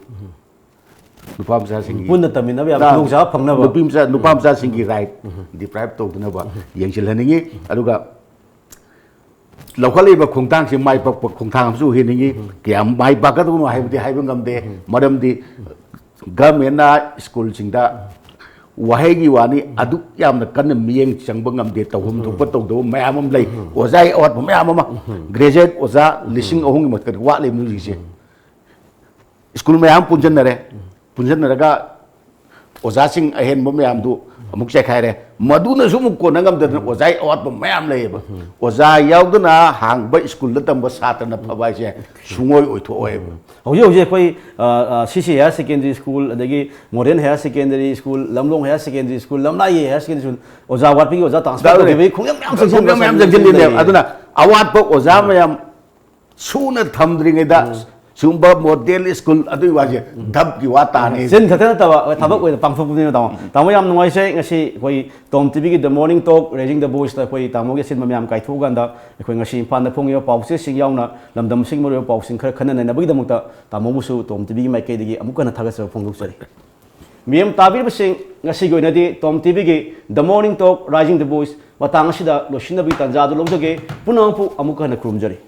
ꯅꯨꯄꯥ ꯃꯆꯥꯁꯤꯡꯒꯤ ꯄꯨꯟꯅ ꯇꯝꯃꯤꯟꯅꯕ ꯌꯥꯕ ꯅ-, ꯈꯨꯗꯣꯡꯆꯥꯕ ꯐꯪꯅꯕ꯫ ꯅꯨꯄꯤ ꯃꯆꯥ, ꯅꯨꯄꯥ ꯃꯆꯥꯁꯤꯡꯒꯤ ꯔꯥꯏꯠ ꯗꯤꯄ꯭ꯔꯥꯏꯚ ꯇꯧꯗꯅꯕ ꯌꯦꯡꯁꯤꯜꯍꯟꯅꯤꯡꯉꯤ꯫ ꯑꯗꯨꯒ ꯂꯧꯈꯠꯂꯛꯏꯕ ꯈꯣꯡꯊꯥꯡꯁꯤ ꯃꯥꯏ ꯄꯥꯛꯄ ꯈꯣꯡꯊꯥꯡ ꯑꯃꯁꯨ ꯑꯣꯏꯍꯟꯅꯤꯡꯉꯤ꯫ ꯀꯌꯥꯝ ꯃꯥꯏ ꯄꯥꯛꯀꯗꯧꯅꯣ ꯍꯥꯏꯕꯗꯤ ꯍꯥꯏꯕ ꯉꯝꯗꯦ꯫ ꯃꯔꯝꯗꯤ ꯒꯚꯔꯟꯃꯦꯟꯅ ꯁ꯭ꯀꯨꯜꯁꯤꯡꯗ ꯋꯥꯍꯩꯒꯤ ꯋꯥꯅꯤ, ꯑꯗꯨꯛ ꯌꯥꯝꯅ ꯀꯟꯅ ꯃꯤꯠꯌꯦꯡ ꯆꯪꯕ ꯉꯝꯗꯦ, ꯇꯧꯐꯝ ꯊꯣꯛꯄ ꯇꯧꯗꯕ ꯃꯌꯥꯝ ꯑꯃ ꯂꯩ꯫ ꯑꯣꯖꯥꯒꯤ ꯑꯋꯥꯠꯄ ꯃꯌꯥꯝ ꯑꯃ, ꯒ꯭ꯔꯦꯖꯨꯑꯦꯠ ꯑꯣꯖꯥ ꯂꯤꯁꯤꯡ ꯑꯍꯨꯝꯒꯤ ꯃꯊꯛꯇ ꯋꯥꯠꯂꯤꯕꯅꯤ ꯍꯧꯖꯤꯛꯁꯦ꯫ ꯁ꯭ꯀꯨꯜ ꯃꯌꯥꯝ ꯄꯨꯟꯁꯤꯟꯅꯔꯦ, ꯄꯨꯟꯁꯤꯟꯅꯔꯒ ꯑꯣꯖꯥꯁꯤꯡ ꯑꯍꯦꯟꯕ ꯃꯌꯥꯝꯗꯨ ꯑꯃꯨꯛ ꯆꯥꯏꯈꯥꯏꯔꯦ꯫ ꯃꯗꯨꯅꯁꯨ ꯑꯃꯨꯛ ꯀꯣꯟꯅ ꯉꯝꯗꯗꯅ ꯑꯣꯖꯥꯒꯤ ꯑꯋꯥꯠꯄ ꯃꯌꯥꯝ ꯂꯩꯌꯦꯕ꯫ ꯑꯣꯖꯥ ꯌꯥꯎꯗꯅ ꯍꯥꯡꯕ ꯁ꯭ꯀꯨꯜꯗ ꯇꯝꯕ ꯁꯥꯇ꯭ꯔꯅ ꯐꯕ ꯍꯥꯏꯁꯦ ꯁꯨꯡꯑꯣꯏ ꯑꯣꯏꯊꯣꯛꯑꯣꯏꯕ꯫ ꯍꯧꯖꯤꯛ ꯍꯧꯖꯤꯛ ꯑꯩꯈꯣꯏ C C higher secondary school, ꯑꯗꯒꯤ modern higher secondary school, Lamlong higher secondary school, Lamlai higher secondary school, ꯑꯣꯖꯥ ꯋꯥꯠꯄꯒꯤ ꯑꯣꯖꯥ ꯇ꯭ꯔꯥꯟꯁꯐꯔ ꯇꯧꯈꯤꯕꯒꯤ ꯈꯣꯡꯖꯪ ꯃꯌꯥꯝ ꯆꯪꯁꯤꯟꯕ ꯈꯣꯡꯖꯪ ꯃꯌꯥꯝ ꯆꯪꯁꯤꯜꯂꯤꯅꯦꯕ꯫ ꯑꯗꯨꯅ ꯑꯋꯥꯠꯄ ꯑꯣꯖꯥ ꯃꯌꯥꯝ ꯁꯨꯅ ꯊꯝꯗ꯭ꯔꯤꯉꯩꯗ ꯁꯤꯒꯨꯝꯕ ꯃꯣꯗꯦꯜ ꯁ꯭ꯀꯨꯜ ꯑꯗꯨꯒꯤ ꯋꯥꯁꯦ ꯙꯞꯀꯤ ꯋꯥ ꯇꯥꯅꯤ꯫ ꯆꯤꯟ ꯈꯛꯇ ꯅꯠꯇꯕ ꯊꯕꯛ ꯑꯣꯏꯅ ꯄꯥꯡꯊꯣꯛꯄꯅꯤꯅ ꯇꯥꯃꯣ꯫ ꯇꯥꯃꯣ, ꯌꯥꯝ ꯅꯨꯡꯉꯥꯏꯖꯩ꯫ ꯉꯁꯤ ꯑꯩꯈꯣꯏ ꯇꯣꯝ ꯇꯤꯚꯤꯒꯤ The Morning Talk Raising the Voiceꯇ ꯑꯩꯈꯣꯏ ꯇꯥꯃꯣꯒꯤ ꯑꯁꯤꯟꯕ ꯃꯌꯥꯝ ꯀꯥꯏꯊꯣꯛꯑꯀꯥꯟꯗ ꯑꯩꯈꯣꯏ ꯉꯁꯤ ꯏꯝꯐꯥꯜꯗ ꯐꯣꯡꯉꯤꯕ ꯄꯥꯎꯆꯦꯁꯤꯡ ꯌꯥꯎꯅ ꯂꯝꯗꯝꯁꯤꯒꯤ ꯃꯔꯨꯑꯣꯏꯕ ꯄꯥꯎꯁꯤꯡ ꯈꯔ ꯈꯟꯅ ꯅꯩꯅꯕꯒꯤꯗꯃꯛꯇ ꯇꯥꯃꯣꯕꯨꯁꯨ ꯇꯣꯝ ꯇꯤꯚꯤꯒꯤ ꯃꯥꯏꯀꯩꯗꯒꯤ ꯑꯃꯨꯛ ꯍꯟꯅ ꯊꯥꯒꯠꯆꯕ ꯐꯣꯡꯗꯣꯛꯆꯔꯤ꯫ ꯃꯤꯌꯥꯝ ꯇꯥꯕꯤꯔꯤꯕꯁꯤꯡ, ꯉꯁꯤꯒꯤ ꯑꯣꯏꯅꯗꯤ ꯇꯣꯝ ꯇꯤꯚꯤꯒꯤ The Morning Talk Raising the Voice ꯃꯇꯥꯡ ꯑꯁꯤꯗ ꯂꯣꯏꯁꯤꯟꯅꯕꯒꯤ ꯇꯥꯟꯖꯥ ꯑꯗꯨ ꯂꯧꯖꯒꯦ꯫ ꯄꯨꯝꯅꯃꯛꯄꯨ ꯑꯃꯨꯛ ꯍꯟꯅ ꯈꯨꯔꯨꯝꯖꯔꯤ꯫